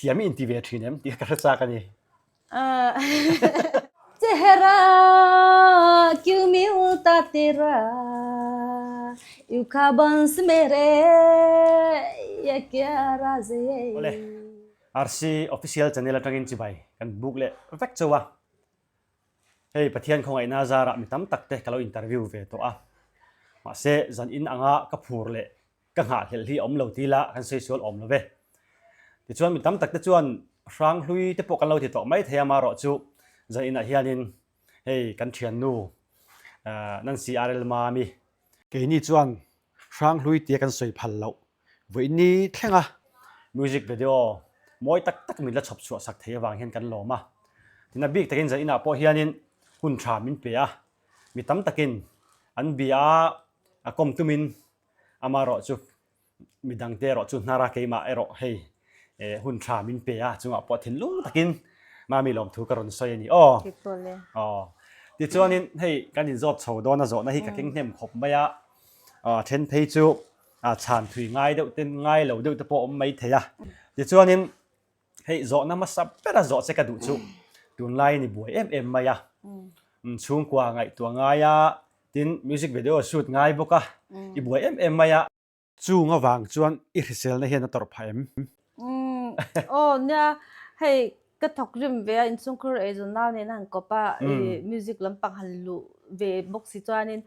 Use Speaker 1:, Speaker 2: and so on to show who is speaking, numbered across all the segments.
Speaker 1: Thiam i inti ve thin em tih ka hre chak a ni.
Speaker 2: Chehra kyun milta tera Yukha bans mere ye kya raz ye.
Speaker 1: Awle, RC Official Channel atangin chibai kan buk leh vek chauh a. Hei Pathian khawngaihna zarah mi tam tak te ka lo interview ve tawh a. Mahse zan in anga ka phur leh ka nghahhlelh hi a awm lo ti ila kan sawi sual awm lo ve. Tichuan mi tam tak te chuan hranghlui te pawh kan lo ti tawh mai thei a marawh chu zan inah hianin hei kan thiannu Nancy RL Mami keini chuan hranghlui tia kan sawi phal loh vawiini thlenga music video mawi tak tak min la chhawp chhuah sak thei avang hian kan lawm a. Tina bik takin zan inah pawh hianin hun tha min pe a, mi tam takin an bia a, a kawm tumin Amaherawh chu midangte erawh chu hnar a, keimah erawh hei hun tha min pe a, chungah pawh thinlung takin Mami lawmthu ka rawn sawi a ni aw. Aw. Tichuanin hei kan inzawt chho dawn a zawhna hi ka keng hnem khawp mai a, then phei chu chhan thui ngai deuh te ngai lo deuh te pawh awm mai thei a. Tichuanin hei zawhna hmasa bera zawh che ka duh chu tunlai ni buai em em mai a, chhungkua ngaihtuah ngai a, Tin, music video shoot ngai bawk a, i buai em em mai a. Chung avang chuan i hriselna hian a tawrh phah em?
Speaker 2: Umm, aw nia, hei ka thawk rim ve a, inchhungkhur eizawn nau nen a han kawp a, i music lampang han luh ve bawk si chuanin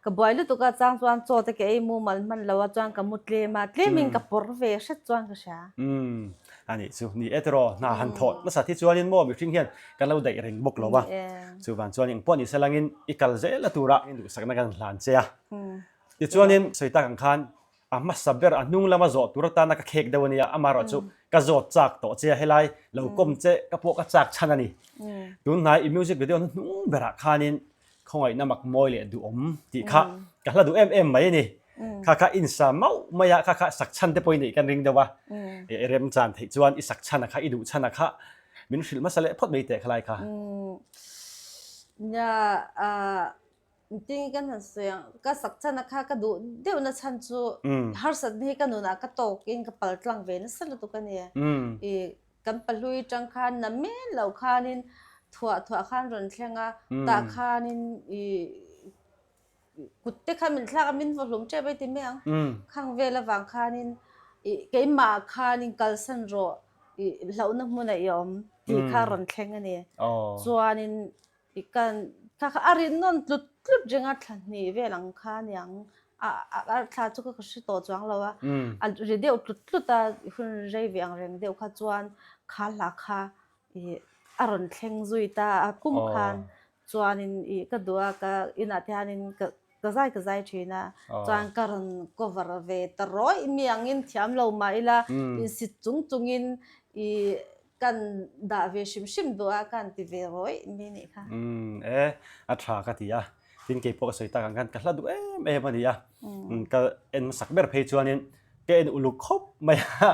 Speaker 2: ka buai lutuk a, chang chuan chaw te ka ei mumal hman lo a, chuan ka mu tlem a, tlemin ka pawr ve hret chuan ka hria.
Speaker 1: Umm, a nih chu, ni e tiraw, hna han thawh nasat hi chuanin maw mihring hian kan lo daih reng bawk lo a, chuvang chuan engpawh ni selangin i kal zel a tura duhsakna kan hlan che a. Tichuanin sawi tak ang khan a hmasa ber a hnung lama zawh tur atana ka khek deuh a nia, amaherawh chu ka zawt chak tawh che a, helai lo kawm che ka pawh ka chak chhan a ni. Tunhnai i music video hnuhnung berah khanin Khawngaihna mak mawi leh duhawm tih kha ka hla duh em em mai a ni. Kha kha insa mauh mai a, kha kha sak chhan te pawh i neih kan ring deuh a. I remchan theih chuan i sak chhan a kha, i duh chhan a kha min hrilh hmasa leh phawt mai teh khalai kha.
Speaker 2: Nia, engtin kan han sawi ang, ka sak chhan a kha ka duh deuhna chhan chu harsatna hi ka nunah ka tawkin ka pal tlang ve nasa lutuk a ni. I Kan pahlui tang khan na men lo khanin thuah thuah khan rawn thleng a, tah khanin i kut te kha min thlak a, min vaw hlum tep a i ti mai ang. Khang vel avang khanin i keimah khanin kalsan rawh i hlauhna hmunah i awm tih kha rawn thleng a ni. Chuanin I kan thla kha a rin nawn tlut tlut reng a, thla hnih vel ang kha a niang. A a thla chu ka hre tawh chuang lo a, a ri deuh tlut tlut a, hun rei ve ang reng deuh kha chuan kha hla kha ih a rawn thleng zui ta a, kum khan chuanin ih ka duh a, ka inah te hianin ka ka zai ka zai thin a, chuan ka rawn cover ve ta rawih mi angin thiam lo mah ila insit chung chungin ih Kan dah ve hrim hrim duh a, kan ti ve rawih mi nih kha.
Speaker 1: Umm e, a tha ka ti a, tin kei pawh ka sawi tak ang khan ka hla duh em em a ni a, ka en hmasak ber phei chuanin ka en uluk khawp mai a,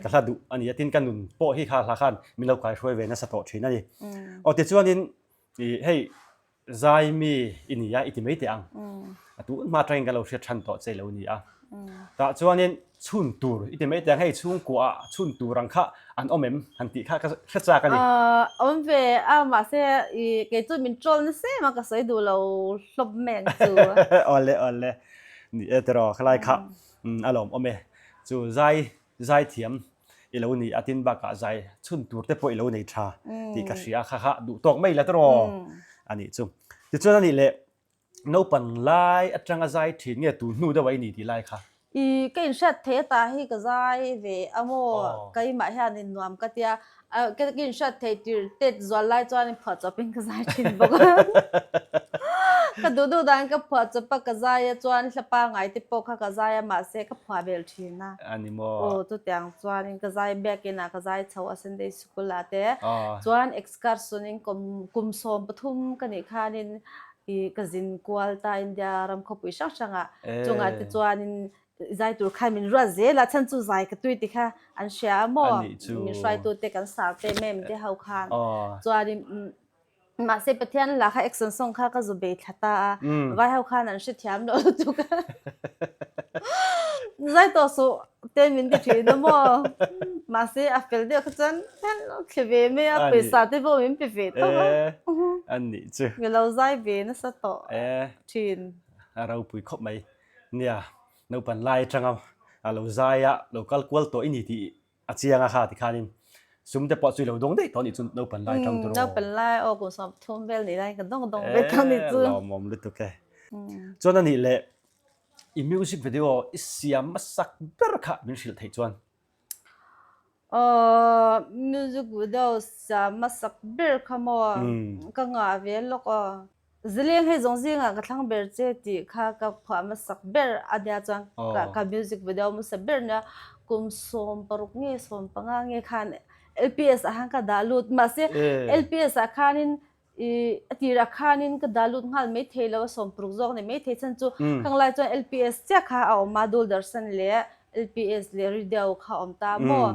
Speaker 1: ka hla duh a ni a, tin ka nun pawh hi kha hla khan min lo kaihruai ve nasa tawh thin a ni. Aw tichuanin ih hei Zai mi i ni a, i ti mai teh ang. A tun hma atangin ka lo hriat than tawh che lo ni a. Tah chuanin chhun tur i ti mai teh ang, hei chhungkua ah chhun tur ang kha an awm em han tih kha ka hre chak a ni.
Speaker 2: Awm ve a, mahse i kei chu min troll nasa em a, ka sawi duh lo hlawp mai ang chu.
Speaker 1: Awle awle, ni e tiraw khalai kha a lawm awm e. Chu zai Zaithiam i lo ni a tin bakah zai chhun tur te pawh i lo nei tha tih ka hria kha kha duh tawk mai la tawraw a nih chu. Tichuan a nih leh naupang lai atanga zai thin nge tun hnu deuh a i ni tih lai kha?
Speaker 2: I ka inhriat theih ata hi ka zai ve a maw keimah hianin nuam ka tia Ka inhriat theih tir tet zual lai chuan phuah chawpin ka zai thin bawk a. Ka duh duh dan ka phuah chawp a, ka zai a chuan hla pangai te pawh kha ka zai a mahse ka phuah vel thin a.
Speaker 1: A ni maw?
Speaker 2: Aw chutiang chuanin ka zai biakin ah ka zai chho a Sunday school ah te. Chuan excursion in kum kum 13 ka nih khanin i ka zin kual ta India ram khawpui hrang hrang ah chungah te chuanin Zai tur khan min ruat zel a, chhan chu zai ka tui ti kha an hria a maw? Min hruaitu te kan sar te mem te ho khan chuanin mahse Pathian lah kha action song kha ka zu bei thla ta a, vai ho khan an hrethiam lo lutuk a, zai tawh suh te min ti thin a maw? Mahse a fel deuh kha chuan thli ve mai a, pawisa te pawh min pe ve tho a.
Speaker 1: A nih chu.
Speaker 2: Ka lo zai ve nasa tawh thin.
Speaker 1: A ropui khawp mai. Nia, naupan lai atanga a lo zai a, lo kal kual tawh i ni tih a chiang a kha tikhanin sum te pawh chu i lo dawng daih tawh a nih chu naupan lai atang tawh.
Speaker 2: Naupan lai aw kum 30 vel nih laiin ka dawng dawng ve tawh a nih chu.
Speaker 1: Lawmawm lutuk e. Chuan a nih leh i music video i siam hmasak ber kha min hrilh theih chuan.
Speaker 2: Aw music video siam hmasak ber kha maw ka ngah ve lawk aw. Zileng hei zawng zingah ka thlang ber che tih kha ka phuah hmasak ber a nia chuan ka music video hmasa ber nia kum 16 nge 15 nge khan LPS ah khan ka dah lut mahse LPS ah khanin I a tirah khanin ka dah lut nghal mai thei lo a, 60 zawk ni mai thei chhan chu khang lai chuan LPS chiah kha a awm a, Doordarshan leh LPS leh Radio kha a awm ta maw,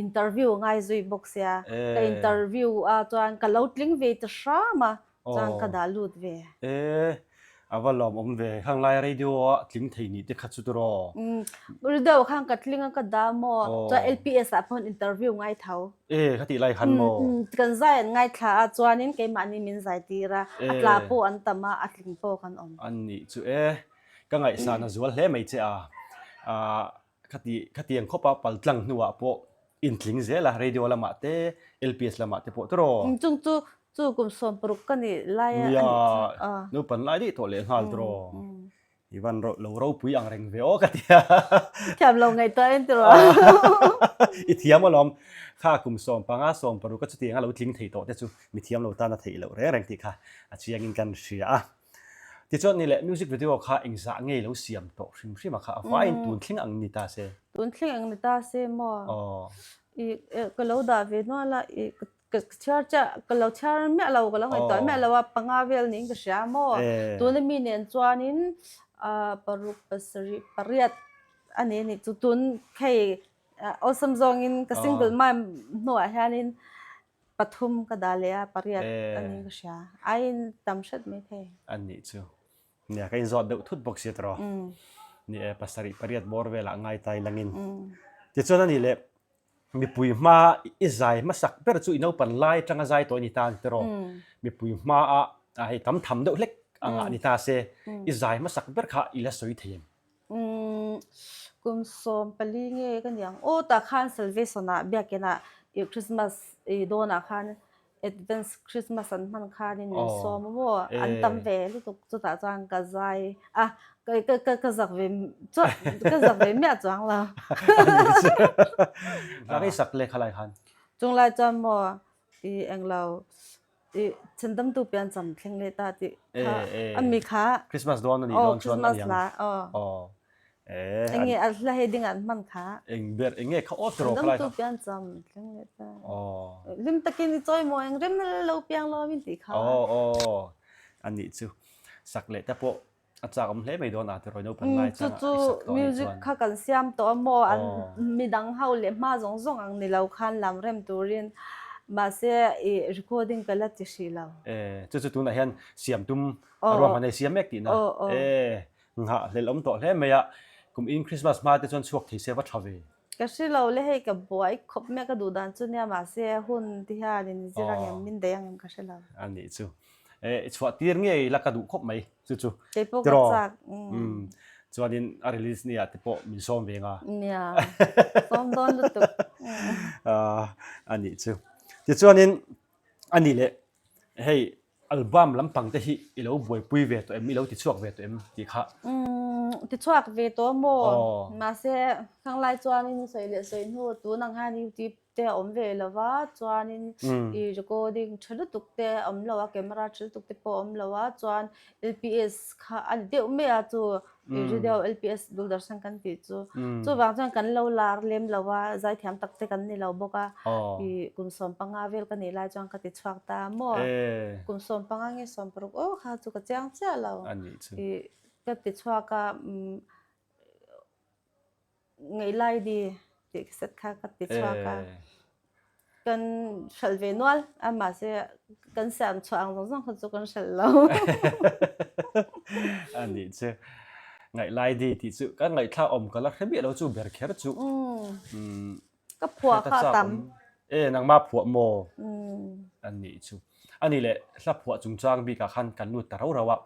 Speaker 2: interview a ngai zui bawk sia, ka interview a chuan ka lo tling ve ta hram a, chuan ka dah lut ve.
Speaker 1: E, a va lawmawm ve, khang lai radio a tling thei nih te kha chu tiraw?
Speaker 2: Radio khan ka tling a ka dah maw, chuan LPS ah pawh interview ngai tho.
Speaker 1: E, kha tih lai khan maw?
Speaker 2: Kan zai an ngaithla a, chuanin keimahni min zai tir a, a tla pawh an tam a, a tling pawh kan awm.
Speaker 1: An nih chu e, ka ngaihsan a zual hle mai che a, khati khatiang khawpa paltlang hnuah pawh intling zel a, radio lamah te, LPS lamah te pawh tiraw?
Speaker 2: Chung chu chu kum 60 ka nih lai a nih chu.
Speaker 1: Nia, naupan lai daih tawh leh nghal tiraw? I van lo ropui ang reng ve aw ka ti a.
Speaker 2: I thiam lo ngaihtuah en tiraw?
Speaker 1: I thiam alawm. Kha kum 15 16 ka chutiang a lo tling thei tawh te chu mi thiam lo tan a theih loh reng reng tih kha a chiangin kan hria a. Tichuan ni leh music video kha engzah nge lo siam tawh hrim hrim a kha a vaiin tun thleng ang ni ta se.
Speaker 2: Tun thleng ang ni ta se maw?
Speaker 1: Aw.
Speaker 2: I ka lo dah ve nual a i Ka chhiar chiah, ka lo chhiar miah lo, ka lo ngaihtuah miah lo a, panga vel niin ka hria maw? Tuna mi nen chuanin paruk, pasarih, pariat a ni a nih chu. Tun hei awlsam zawngin ka single mum hnuah hianin pathum ka dah leh a, pariat a niin ka hria. Aiin tam hret mai thei.
Speaker 1: A nih chu. Nia, ka inzawt deuh thut bawk sia tiraw. Ni e, pasarih, pariat bawr velah ngaitai langin. Tichuan a nih leh Mipui hma i zai hmasak ber chu i naupan lai atanga zai tawh i ni ta a ni tiraw? Mipui hmaa hei tam tham deuh hlek angah ni ta se, i zai hmasak ber kha i la sawi thei em?
Speaker 2: Kum 14 nge ka ni ang. Aw tah khan Salvation-ah biakinah i Christmas i dawnah khan Advance Christmas an hman khanin min sawm a maw? An tam ve lutuk chutah chuan ka zai a, ka ka ka zak ve chuah ka zak ve miah chuang lo.
Speaker 1: Hla rei sak le khalai khan.
Speaker 2: Chung lai chuan maw i englo i chhandamtu piancham thleng leh ta tih kha a mi kha.
Speaker 1: Christmas dawn a nih dawn chuan a
Speaker 2: niang. Aw. Enge a hla hei ding an hman kha.
Speaker 1: Eng ber enge kha aw tiraw khalai
Speaker 2: kha. Dam tu pian cham thleng leh ta. Aw. Lim takin i chawi maw eng rem na lo piang lo min tih kha.
Speaker 1: Aw aw a nih chu. Sak leh te pawh a chak awm hle mai dawn a tiraw naupan lai
Speaker 2: chang a i sak tawh a nih chuan. Music kha kan siam tawh a maw an midang ho leh hma zawng zawng ang ni lo khan lam rem turin mahse i recording ka la ti hrih lo.
Speaker 1: E chu chu tunah hian siam tum a ruahman hei siam mek tihna. E Nghah hlelh awm tawh hle mai a, kum in Christmas hma te chuan chhuak thei se va tha ve.
Speaker 2: Ka hre lo le hei ka buai khawp mai a ka duh dan chu nia mahse hun ti hian in zir ang em min daih ang em ka hre lo.
Speaker 1: A nih chu. E i chhuah tir ngei la ka duh khawp mai chu chu.
Speaker 2: Kei pawh ka chak.
Speaker 1: Umm chuanin a release ni ah te pawh min sawm ve nga.
Speaker 2: Nia sawm dawn lutuk.
Speaker 1: A nih chu. Tichuanin a nih leh hei Album lampang te hi i lo buaipui ve tawh em, i lo ti chhuak ve tawh em tih kha?
Speaker 2: Umm, ti chhuak ve tawh maw? Mahse, khanglai chuanin sawi leh sawi hnu tun ang hian YouTube te a awm ve lo va, chuanin i recording tha lutuk te a awm lo a, camera tha lutuk te pawh a awm lo a, chuan LPS kha a ni deuh mai a chu i radio LPS Doordarshan kan tih chu. Chuvang chuan kan lo lar lem lo a, zaithiam tak te kan ni lo bawk a, i kum 15 vel ka nih lai chuan ka ti chhuak ta maw? Kum 15 nge 16 aw kha chu ka chiang chiah lo. I ka ti chhuak a, Ngeihlai di tih set kha ka ti chhuak a, kan hralh ve nual a mahse kan siam chhuah ang zawng zawng kha chu kan hralh lo.
Speaker 1: A nih chu. Ngaihlai di tih chu ka ngaihthlak awm ka la hre miah lo chu ber kher chu.
Speaker 2: Ka phuah kha a tam.
Speaker 1: E nangmah phuah maw? A nih chu. A nih leh hla phuah chungchang bikah khan kan lut ta rau rau a,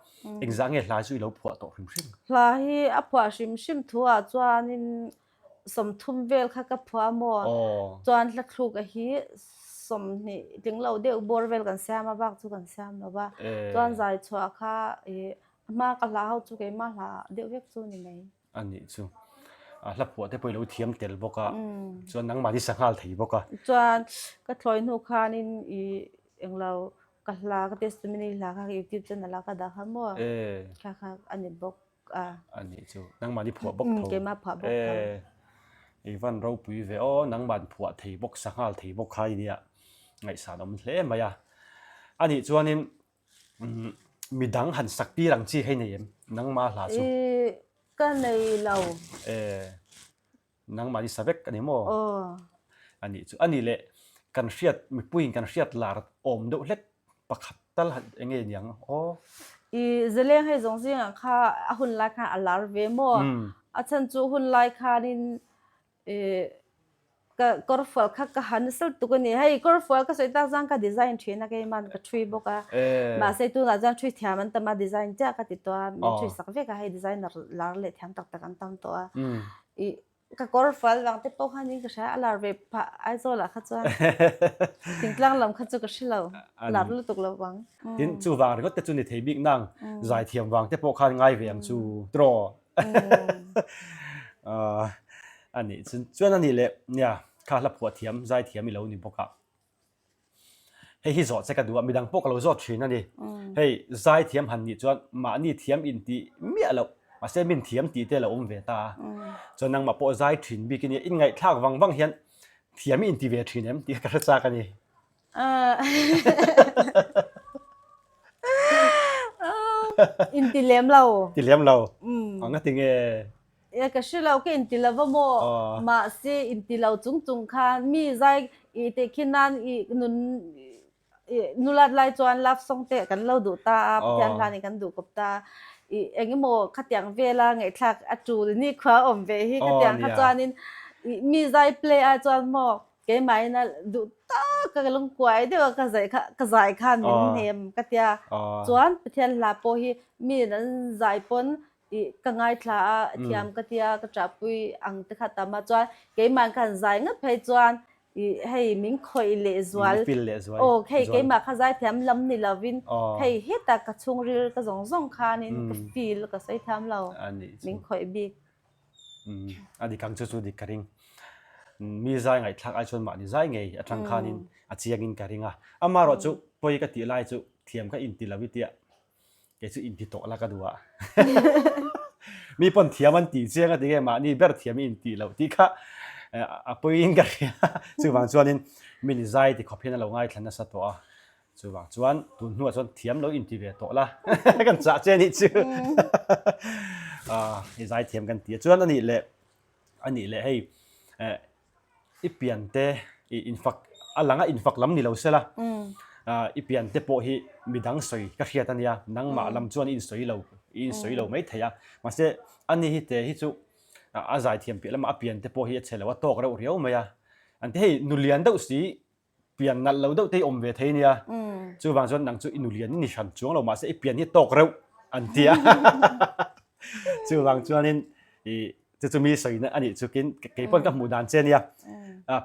Speaker 1: engzah nge hla chu i lo phuah tawh hrim hrim?
Speaker 2: Hla hi a phuah hrim hrim thu ah chuanin 30 vel kha ka phuah maw? Chuan hla thluk a hi 20 tling lo deuh bawr vel kan siam a, bak chu kan siam lo va. Chuan zai chhuah kha i a hma ka hla ho chu keimah hla deuh vek chu ni mai.
Speaker 1: A nih chu. A hla phuah te pawh i lo thiam tel bawk a, chuan nangmahni sa nghal thei bawk a.
Speaker 2: Chuan ka thlawi hnu khanin i englo ka hla ka testimony hla kha youtube channel ah ka dah kha maw? Kha kha a ni bawk a.
Speaker 1: A nih chu. Nangmahni phuah bawk tho.
Speaker 2: Keimah phuah bawk tho.
Speaker 1: I van ropui ve aw, nangmahni phuah thei bawk, sa nghal thei bawk kha i nia ngaihsan awm hle mai a. A nih chuanin Midang han sak tir ang chi hei nei em? Nangmah hla chu.
Speaker 2: I ka nei lo.
Speaker 1: E nangmah ni sa vek ani maw?
Speaker 2: Aw.
Speaker 1: Ani chu ani leh kan hriat mipuiin kan hriat lar awm deuh hlek pakhat tal han enge niang aw.
Speaker 2: I zaleng hei zawng zingah kha a hun lai khan a lar ve maw? A chhan chu hun lai khanin I ka kawrfual kha ka ha nasa lutuk a ni. Hei kawrfual ka sawi tak chuan ka design thin a keiman ka thui bawk a. Mahse tunah chuan thui thiam an tam a design chiah ka ti tawh a min thui sak vek a hei designer lar leh thiam tak tak an tam tawh a. I ka kawrfual vang te pawh khan in ka hria a lar ve phah Aizawl ah kha chuan thingtlang lam kha chu ka hre lo lar lutuk lo vang.
Speaker 1: Tin chuvang ringawt te chu ni thei bik nang zaithiam vang te pawh khan ngai ve ang chu tiraw. A nih chu chuan a nih leh nia kha hla phuah thiam zai thiam i lo ni bawk a. Hei hi zawh che ka duh a midang pawh ka lo zawt thin a ni. Hei zai thiam han nih chuan mahni thiam in tih miah loh mahse min thiam tih te a lo awm ve ta a. Chuan nangmah pawh zai thin bik i nia inngaihthlak vang vang hian thiam i inti ve thin em tih ka hre chak a ni.
Speaker 2: Inti lem lo.
Speaker 1: Ti lem lo. Anga ti nge?
Speaker 2: E ka hre lo ka inti lo va maw. Mahse inti lo chung chung khan mi zai i teh khi nan i nun i nulat lai chuan love song te kan lo duh ta a Pathian hla nih kan duh kawp ta a. I engemaw khatiang vela ngaihthlak a tul nikhua awm ve hi khatiang kha chuanin i mi zai play ai chuan maw Keimahina duh tak ka lungkuai deuh a ka zai kha ka zai khan min hnem ka tia. Chuan Pathian hla pawh hi mi an zai pawn i ka ngaithla a thiam ka tia ka ṭahpui ang te kha tam a. Chuan keimah khan zai ngat phei chuan i hei min khawih leh zual aw hei keimah kha zai thiam lam ni lovin hei hetah ka chhungril ka zawng zawng khanin ka feel ka sawi thiam lo min khawih bik.
Speaker 1: A dik ang chu chu dik ka ring. Mi zai ngaihthlak ai chuan mahni zai ngei atang khanin a chiangin ka ring a. Amaherawh chu pawi ka tih lai chu thiam kha inti lo i tia kei chu inti tawh la ka duh a. Mi pawn thiam an tih chiang a ti nge mahni ber thiam i intih loh tih kha a pawiin ka hria. Chuvang chuanin mi ni zai ti khawp hian a lo ngaithla nasa tawh a. Chuvang chuan tun hnuah chuan thiam lo inti ve tawh la kan chah che anih chu i zai thiam kan ti a chuan anih leh anih leh hei i pian te i infak a lang a infak lam ni lo sela i pian te pawh hi midang sawi ka hriat ania nangmah lam chuan i insawi lo i insawi lo mai thei a mahse ani hi te hi chu a zai thiam piah lamah a pian te pawh hi a chhe lo a tawk reuh riau mai a an ti hei nulian deuh si pian nalh lo deuh te hi awm ve thei nia. Chuvang chuan nang chu i nulian i ni hran chuang lo mahse i pian hi tawk reuh an ti a. Chuvang chuanin i chu chu mi sawina a nih chukin kei pawn ka hmuh dan che nia.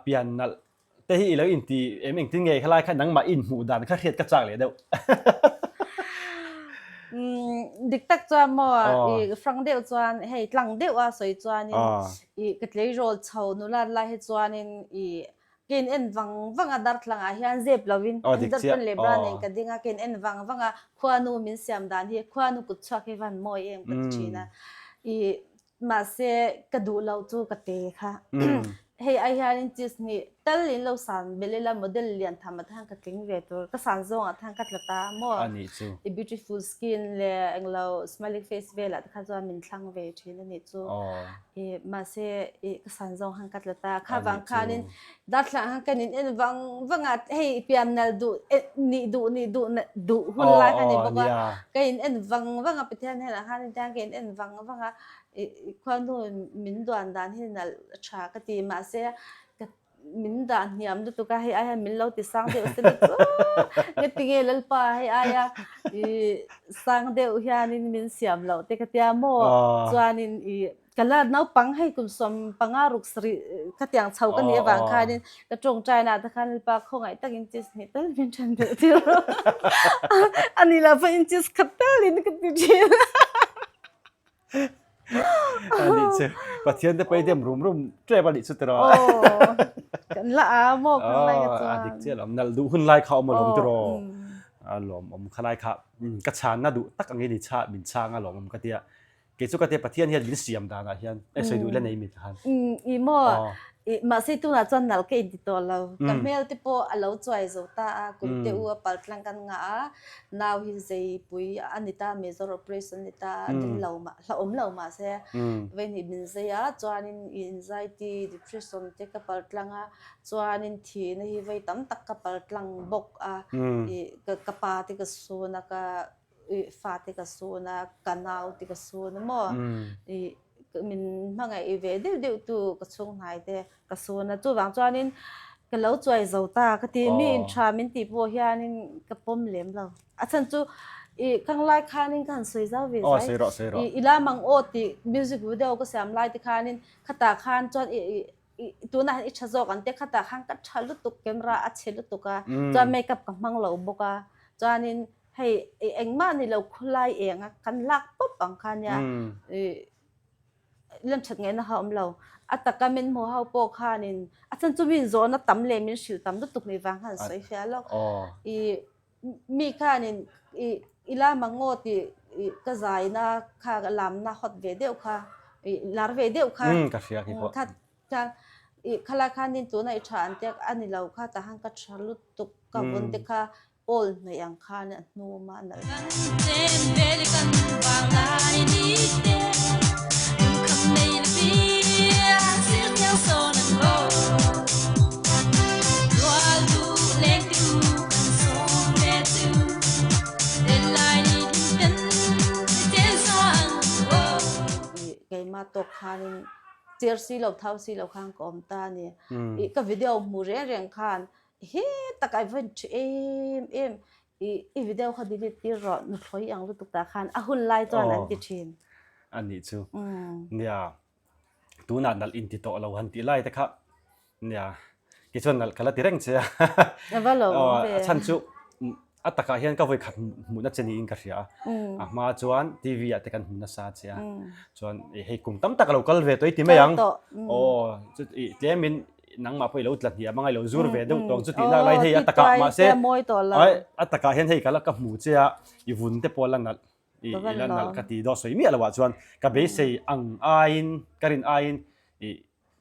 Speaker 1: Pian nalh te hi i lo inti em engtin nge khalai kha nangmah i inhmuh dan kha hriat ka chak leh deuh.
Speaker 2: Dik tak chuan maw i hrang deuh chuan hei tlang deuh a sawi chuanin i ka tleirawl chho nulat lai hi chuanin i Ka in en vang vang a darthlalang ah hian zep lo in darpan leh bra nen ka ding a, ka in en vang vang a, khuanu min siam dan hi khuanu kut chhuak hi van mawi em ka ti thin a, i mahse ka duh lo chu ka te kha hei ai hianin cheese hnih tal in lo san belh ila model lian tham ah te khan ka tling ve tur ka san zawng ah te khan ka tla ta maw i beautiful skin leh englo smiling face vel ah te kha chuan min thlang ve thin a nih chu. I mahse i ka san zawng han ka tla ta kha vang khanin darthlang han kan in en vang vang a hei pian nal duh nih duh nih duh duh hun lai kha ni bawk a ka in en vang vang a Pathian hnenah khan in tiang ka in en vang vang a i khuanu min duan dan hi nalh tha ka ti mahse ka. min dah hniam lutuk a, hei ai hian min lo ti sang deuh se lutuk ngatinge Lalpa hei aia i sang deuh hianin min siam loh te ka tia maw chuanin i ka la naupang hei kum 15 ruk sarih khatiang chho ka nih avang khanin ka tawngtai na te khan Lalpa khawngaih takin inches hnih tal min then belh tir rawh a ni lo pawh inches khat talin ka ti thin.
Speaker 1: Ani chu Pathian te pawh i dem rum rum tep a nih chu tiraw.
Speaker 2: Aw kan la a maw kan lai ka chuan.
Speaker 1: A dik chiah lo nalh duh hun lai kha awm alawm tiraw. A lawmawm kha lai kha ka chhanna duh tak angin i chha min chhang a lawmawm ka tia. Kei chu ka tia Pathian hian min siam danah hian e sawi duh la nei mi ta khan.
Speaker 2: I maw mahse tunah chuan nalh ka inti tawh lo. Ka hmel te pawh a lo chuai zo ta a kum te u a pal tlang kan ngah a. Nau hi zeipui a ni ta, major operation a ni ta, ding lo mah, hlauhawm lo mah se vei hnih min zei a, chuanin i anxiety, depression te ka pal tlang a, chuanin thihna hi vei tam tak ka pal tlang bawk a, i ka pa te ka sun a, ka fa te ka sun a, ka nau te ka sun a maw, i min hmangaih ve deuh deuh tu ka chhung hnai te ka sun a, chuvang chuanin ka lo chuai zo ta ka ti, mi in tha min tih pawh hianin ka pawm lem lo, a chhan chu i khang lai khanin ka han sawi zau ve zai, i i lam ang aw tih music video ka siam lai te khanin khatah khan chuan i i tunah hian i tha zawk ang te khatah khan ka tha lutuk camera a chhe lutuk a, chuan makeup ka hmang lo bawk a, chuanin hei engmah ni lo khawlai eng a kan lak pawp ang kha nia i. Lem that ngaihna kha a awm lo. A taka min hmuh ho pawh khanin a chhan chu min zawhna tam leh min hrilh tam lutuk ni vang khan sawi fiah lawk. I mi khanin i i lam ang aw tih i ka zaina kha ka lamna hot ve deuh kha i lar ve deuh kha kha kha i khalai khanin tuna i tha an tia a ni lo kha tah khan ka tha lutuk ka vun te kha Awl hnaih ang khan a hnum a nalh.
Speaker 3: Kan chen vel kan vang lai ni te Lungkham nei la bia sir thiang sawn an go Rual duh leng ti u kan sawm ve chu Len lai ni hlim ten ti chen saw ang go.
Speaker 2: Keimah tawk khanin cher si lo thau si lo khan ka awm ta a ni. I ka video hmu reng reng khan He tak ai vain ṭhi em em i i video kha delete tir rawh nuthlawi ang lutuk tah khan a hun lai chuan an ti ṭhin.
Speaker 1: A nih chu. Nia tunah nalh inti tawh lo han tih lai te kha nia kei chuan nalh ka la ti reng che a.
Speaker 2: A va lo awm ve.
Speaker 1: A chhan chu A takah hian ka vawi khat hmuhna che niin ka hria a, a hma chuan TV ah te kan hmu nasa che a, chuan hei kum tam tak a lo kal ve tawh i ti mai ang, aw i tlemin nangmah pawh i lo tla hniam anga i lo zur ve deuh tawng chu tih lak laiin hei a takah mahse a takah hian hei ka la ka hmu che a, i vun te pawh a la nalh i la nalh ka ti dawt sawi miah loh ah chuan ka beisei ang aiin ka rin aiin i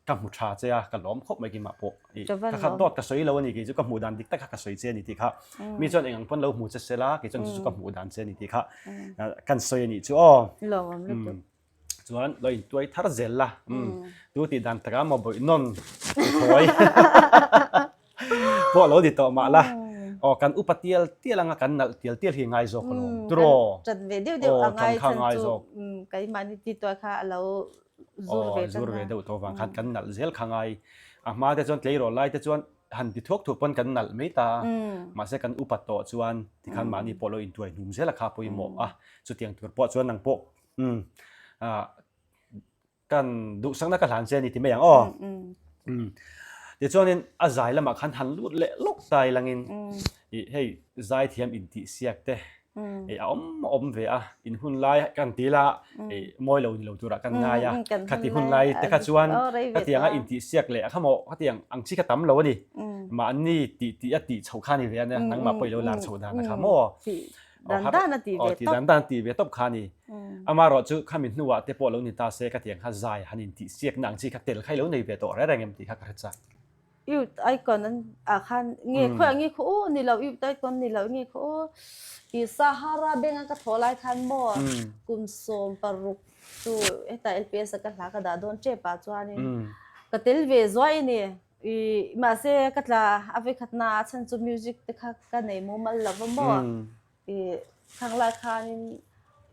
Speaker 1: Ka hmu tha che a, ka lawm khawp mai keimah pawh. I ka khat dawt ka sawi lo a ni kei chu ka hmuh dan dik tak kha ka sawi che a ni tih kha. Mi chuan eng ang pawn lo hmu che se la, kei chuan chu chu ka hmuh dan che a ni tih kha kan sawi a nih chu aw.
Speaker 2: Lawm lutuk.
Speaker 1: Chuan lo intuai thar zel la. Tu tih dan takah maw bawih nawn thawi pawh lo ni tawh mah la. Aw kan upa tial tial anga kan nalh tial tial hi ngai zawk alawm. Turaw.
Speaker 2: Ṭan ve deuh deuh a ngai chhan chu keimahni ti tuai kha a lo zur ve
Speaker 1: tan zur ve deuh tawh vang khan kan nalh zel kha ngai a hma te chuan tleirawl lai te chuan han ti thuak thuak pawn kan nalh mai ta mahse kan upa tawh chuan tikhan mahni pawh lo intuai hnum zel a kha pawimawh a chutiang tur pawh chuan nang pawh um kan duhsakna ka hlan che a ni ti mai ang aw tichuanin a zai lamah khan han lut leh lawk ta ilangin ih hei zaithiam intihsiak te ih a awm a awm ve a in hun lai kan ti ila ih mawi lo ni lo turah kan ngai a khati hun lai te kha chuan khatianga intihsiak leh a kha maw khatiang ang chi kha tam lo a ni mahni tih tih a tih chhoh kha a ni ve a nia nangmah pawh i lo lar chhoh dan a kha maw
Speaker 2: dan dan a tih ve
Speaker 1: tawp dan dan tih ve tawp kha a ni amaherawh chu khami hnuah te pawh lo ni ta se khatiang kha zai han intihsiakna ang chi kha tel kha i lo nei ve tawh reng reng em tih kha ka hre chak.
Speaker 2: Youth icon an ah khan nge khawiah nge khaw aw ni lo youth icon ni lo nge khaw aw i Sahara bank a ka thawh lai khan maw kum 16 chu heta LPS a ka hla ka dah dawn tep ah chuanin ka tel ve zuai a ni i mahse ka tla a vekhatna a chhan chu music te kha ka nei mumal lo va maw i khang lai khanin.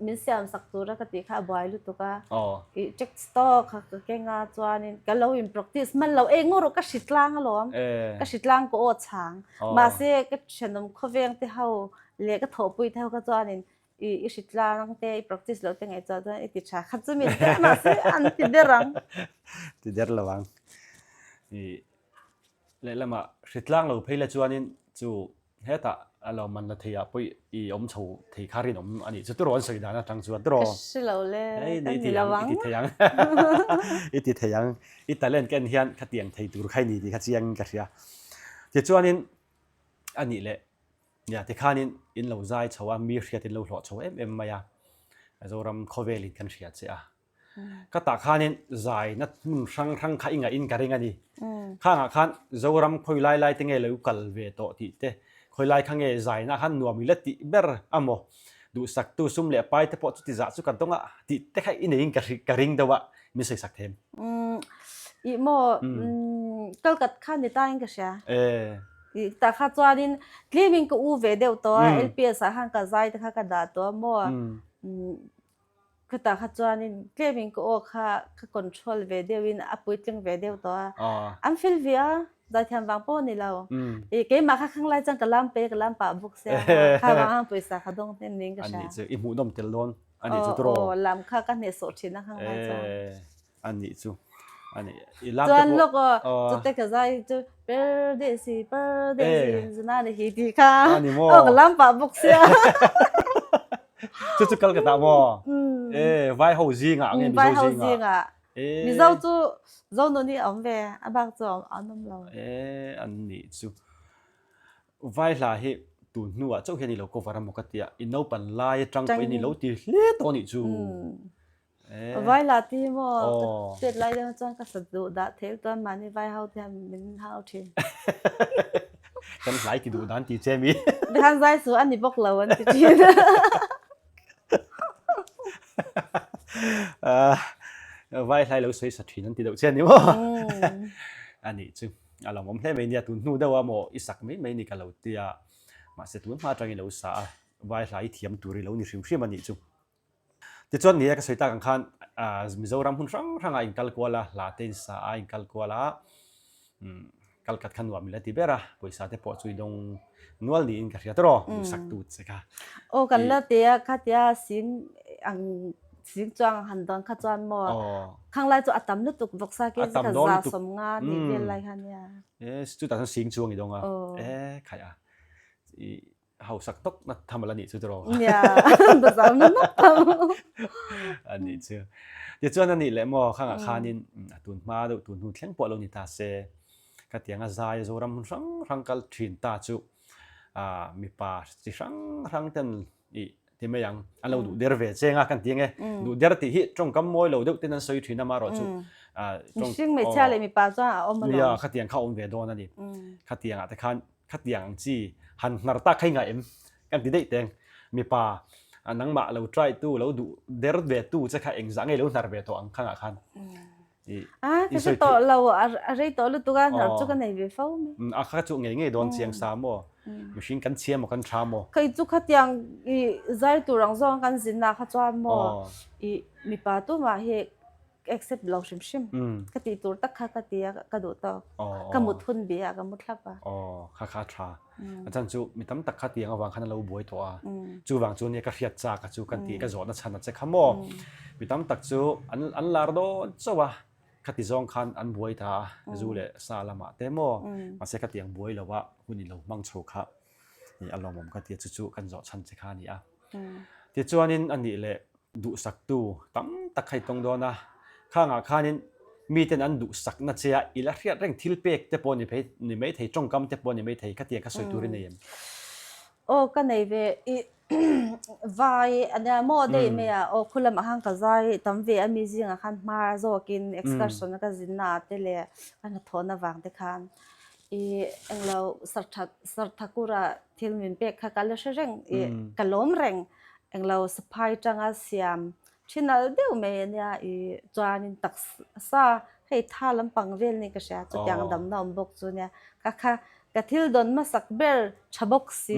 Speaker 2: min siam sak tura ka tih kha a buai lutuk a. I check stock kha ka keng a chuanin ka lo in practice hman lo eng erawh ka hri tlang alawm. Ka hri tlang ka aw chhang. Mahse ka thenawm khawveng te ho leh ka thawhpui te ho kha chuanin i i hri tlang te i practice loh te ngaihtuah chuan i ti tha kha chu min ti a mahse an ti der ang.
Speaker 1: Ti der lo ang. I lehlamah hri tlang lo phei la chuanin chu Hetah a lo man la thei ah pawh i awm chho thei kha rinawm a nih chu tiraw an sawi dan atang chuan tiraw.
Speaker 2: Ka hre lo le, ka ni lo ang.
Speaker 1: I ti thei ang, i ti thei ang. I talent ka en hian khatiang thei tur kha i ni tih kha chiang in ka hria. Tichuanin a nih leh nia tikhanin in lo zai chho a, mi hriat in lo hlawh chho em em mai a, Zoram khawvelin kan hria che a. Ka tah khanin zaina hmun hrang hrang kha i ngaih in ka ring a ni. Khangah khan Zoram khawi lai lai te nge lo kal ve tawh tih te, khawi lai kha nge zaina khan nuam i la tih ber a maw? Duhsaktu sum leh pai te pawh chuti zah chu ka dawng a tih te kha i neiin ka ring deuh a, min sawi sak them.
Speaker 2: Ih maw kalkat kha ni ta in ka hria. Ih tah kha chuanin tlemin ka u ve deuh tawh a, LPS ah khan ka zai te kha ka dah tawh a maw? Khutah kha chuanin tlemin ka aw kha ka control ve deuhin a puitling ve deuh tawh a. An feel ve a, zaithiam vang pawh a ni lo. I keimah kha khang lai chuan ka lam pe ka lam pah bawk sia maw, kha vang ang pawisa ka dawng hnem niin ka hria.
Speaker 1: Anih chu, i hmuhnawm tel dawn anih chu tiraw?
Speaker 2: Aw, lam kha ka hnehsawh thin a khang lai chuan.
Speaker 1: A nih chu a nih
Speaker 2: i lam te pawh chuan lawk aw chute ka zai chu perdesi perdesi zuna ni hi tih kha aw ka lam pah bawk sia
Speaker 1: chu chu kal ka tah maw e vai ho zingah nge mizo
Speaker 2: vai ho zingah mizo chu zonuni a awm ve a bak chu an awm lo
Speaker 1: e an nih chu vai hla hi tun hnuah chauh hian i lo cover a maw ka tia i naupan lai atang pawhin i lo ti hle tawh a nih chu.
Speaker 2: Vai la ti maw ka chet lai deuh chuan ka sa duh dah thei chuan mahni vai ho te hian min hau thin.
Speaker 1: Kan hlai ti duh dan ti che mi.
Speaker 2: Tikhan zai su a ni bawk lo an ti thin.
Speaker 1: Vai hlai lo sawi sa thin an ti deuh che ni maw. A nih chu a lo awm hle mai nia tun hnu deuh a maw i sak mai mai ni ka lo tia mahse tun hma atangin lo sa a vai hlai i thiam tur i lo ni hrim hrim a nih chu. Tichuan ni e ka sawi tak ang khan Mizoram hmun hrang hrangah inkal kual a, hla te insa a inkal kual a, kal khat kha nuam ila ti ber a, pawisa te pawh chu i dawng nual niin ka hria tawh duhsak tu che kha.
Speaker 2: Aw kan la ti a, khatia sing ang sing chuang han dawn kha chuan maw khang lai chu a tam lutuk vawksa ke zia kha za sawm nga tih vel lai kha nia.
Speaker 1: E chutah chuan sing chuang i dawng a, e khai a i hausak tawk na tham ala nih chu tiraw.
Speaker 2: Nia, bazar na nawk tham.
Speaker 1: A nih chu. Tichuan a nih leh maw khangah khanin a tun hma deuh tun hnu thleng pawh lo ni ta se ka tiang a zai Zoram hmun hrang hrang kal thin ta chu mipa chi hrang hrang ten i ti mai ang an lo duh der ve cheng a kan ti ange duh der tih hi tawngkam mawi lo deuh ten an sawi thin a marawh chu
Speaker 2: mihring hmeichhia leh mipa chuan a awm alawm.
Speaker 1: Nia khatiang kha awm ve dawn a ni. Khatiang ah te khan Khatiang ang chi han hnar tak kha i ngaih em? Kan ti daih teng. Mipa nangmah lo try tu, lo duh der ve tu che kha engzah nge lo hnar ve tawh ang khangah khan?
Speaker 2: I Ah, ka hre tawh lo, a rei tawh lutuk a, hnar chu ka nei ve fo mai.
Speaker 1: A kha chu ngei ngei dawn chiang sa maw? Mihring kan chhia maw, kan tha maw?
Speaker 2: Kei chu khatiang i zai tur ang zawng kan zinna kha chuan maw i mipa tumah hi accept lo hrim hrim ka tih tur tak kha ka ti a ka duh tawk ka mut hun bi ah ka mu thlap a.
Speaker 1: Aw kha kha tha a chan chu mi tam tak kha tiang avang khan a lo buai tawh a chuvang chu nia ka hriat chak a chu kan tih ka zawhna chhan a che kha maw mi tam tak chu an an lar dawn chauh a khati zawng khan an buai ta a zu leh sa lamah te maw mahse khatiang buai lo a hun in lo hmang chho kha a lawmawm ka ti a chu chu kan zawh chhan che kha a ni a tichuanin a nih leh Duhsaktu tam tak kha i tawng dawn a, khangah khanin miten an duhsakna che a i la hriat reng thil pek te pawh ni phei ni maithei, tawngkam te pawh ni maithei khatiang kha sawi tur i nei em?
Speaker 2: Aw ka nei ve i vai a nia maw daih mai a, aw khu lamah khan ka zai tam ve a mi zingah khan hma zawkin excursion a ka zinna ah te leh ka hnathawhna vang te khan i englo sartha sarthakura thil min pek kha ka la hre reng i ka lawm reng. Englo saphai tanga siam thin al deuh mai ania i chuanin taksa hei tha lampang vel ni ka hria chutiang damna awm bawk chu nia ka kha ka thil dawn hmasak ber tha bawk si.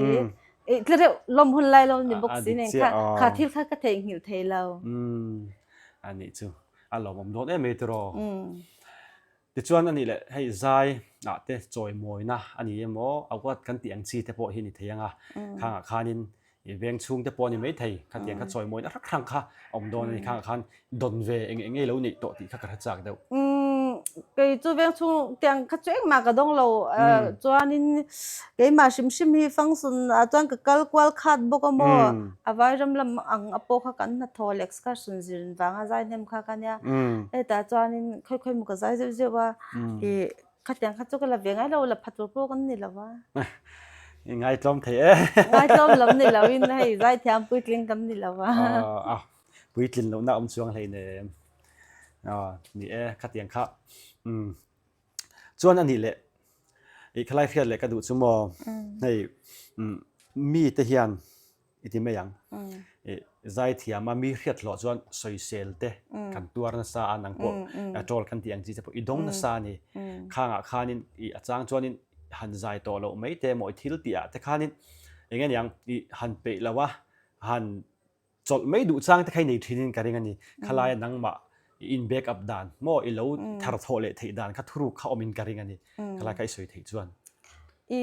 Speaker 2: I tle reuh lawm hun lai lo ni bawk si nen kha kha thil kha ka theihnghilh thei lo.
Speaker 1: A nih chu a lawmawm dawn em mai tiraw. Tichuan a nih leh hei zai ah te chawimawina a ni emaw award kan tih ang chi te pawh hi ni thei ang a, khangah khanin i veng chhung te pawh a ni mai thei, khatiang kha chawimawina hrang hrang kha a awm dawn a ni, khangah khan dawn ve eng eng nge lo neih tawh tih kha ka hre chak deuh.
Speaker 2: Kei chu veng chhung tiang kha chu engmah ka dawng lo, chuanin keimah hrim hrim hi function ah chuan ka kal kual khat bawk a maw, a vairam lam ang a pawh kha kan hnathawh leh excursion zir vanga zai hnem kha ka nia, hetah chuanin khawi khawi maw ka zai zeuh zeuh a, ih khatiang kha chu ka la ve ngai lo, la pha tur pawh kan ni lo a.
Speaker 1: I ngaitlawm thei e.
Speaker 2: Ngaitlawm lam ni lo in hei zaithiam puitling kan ni lo
Speaker 1: a. Puitlin lohna awm chuang hleinem. Ni e, khatiang kha. Chuan a nih leh, i khalai hriat leh ka duh chu maw, hei mite hian i ti mai ang, i zaithiam a mi hriat hlawh chuan sawisel te kan tuar nasa a, nang pawh troll kan tih ang chi te pawh i dawng nasa a ni. Khangah khanin i a chang chuanin han zai tawh loh mai te emaw i thil tih ah te khanin eng nge niang i han peih lo a, han Chawlh mai duh chang te kha i nei thin in ka ring a ni. Khalaia nangmah i in back up dan maw i lo thar thawh leh theih dan kha thuruk kha awm in ka ring a ni. Khalai kha i sawi theih chuan.
Speaker 2: I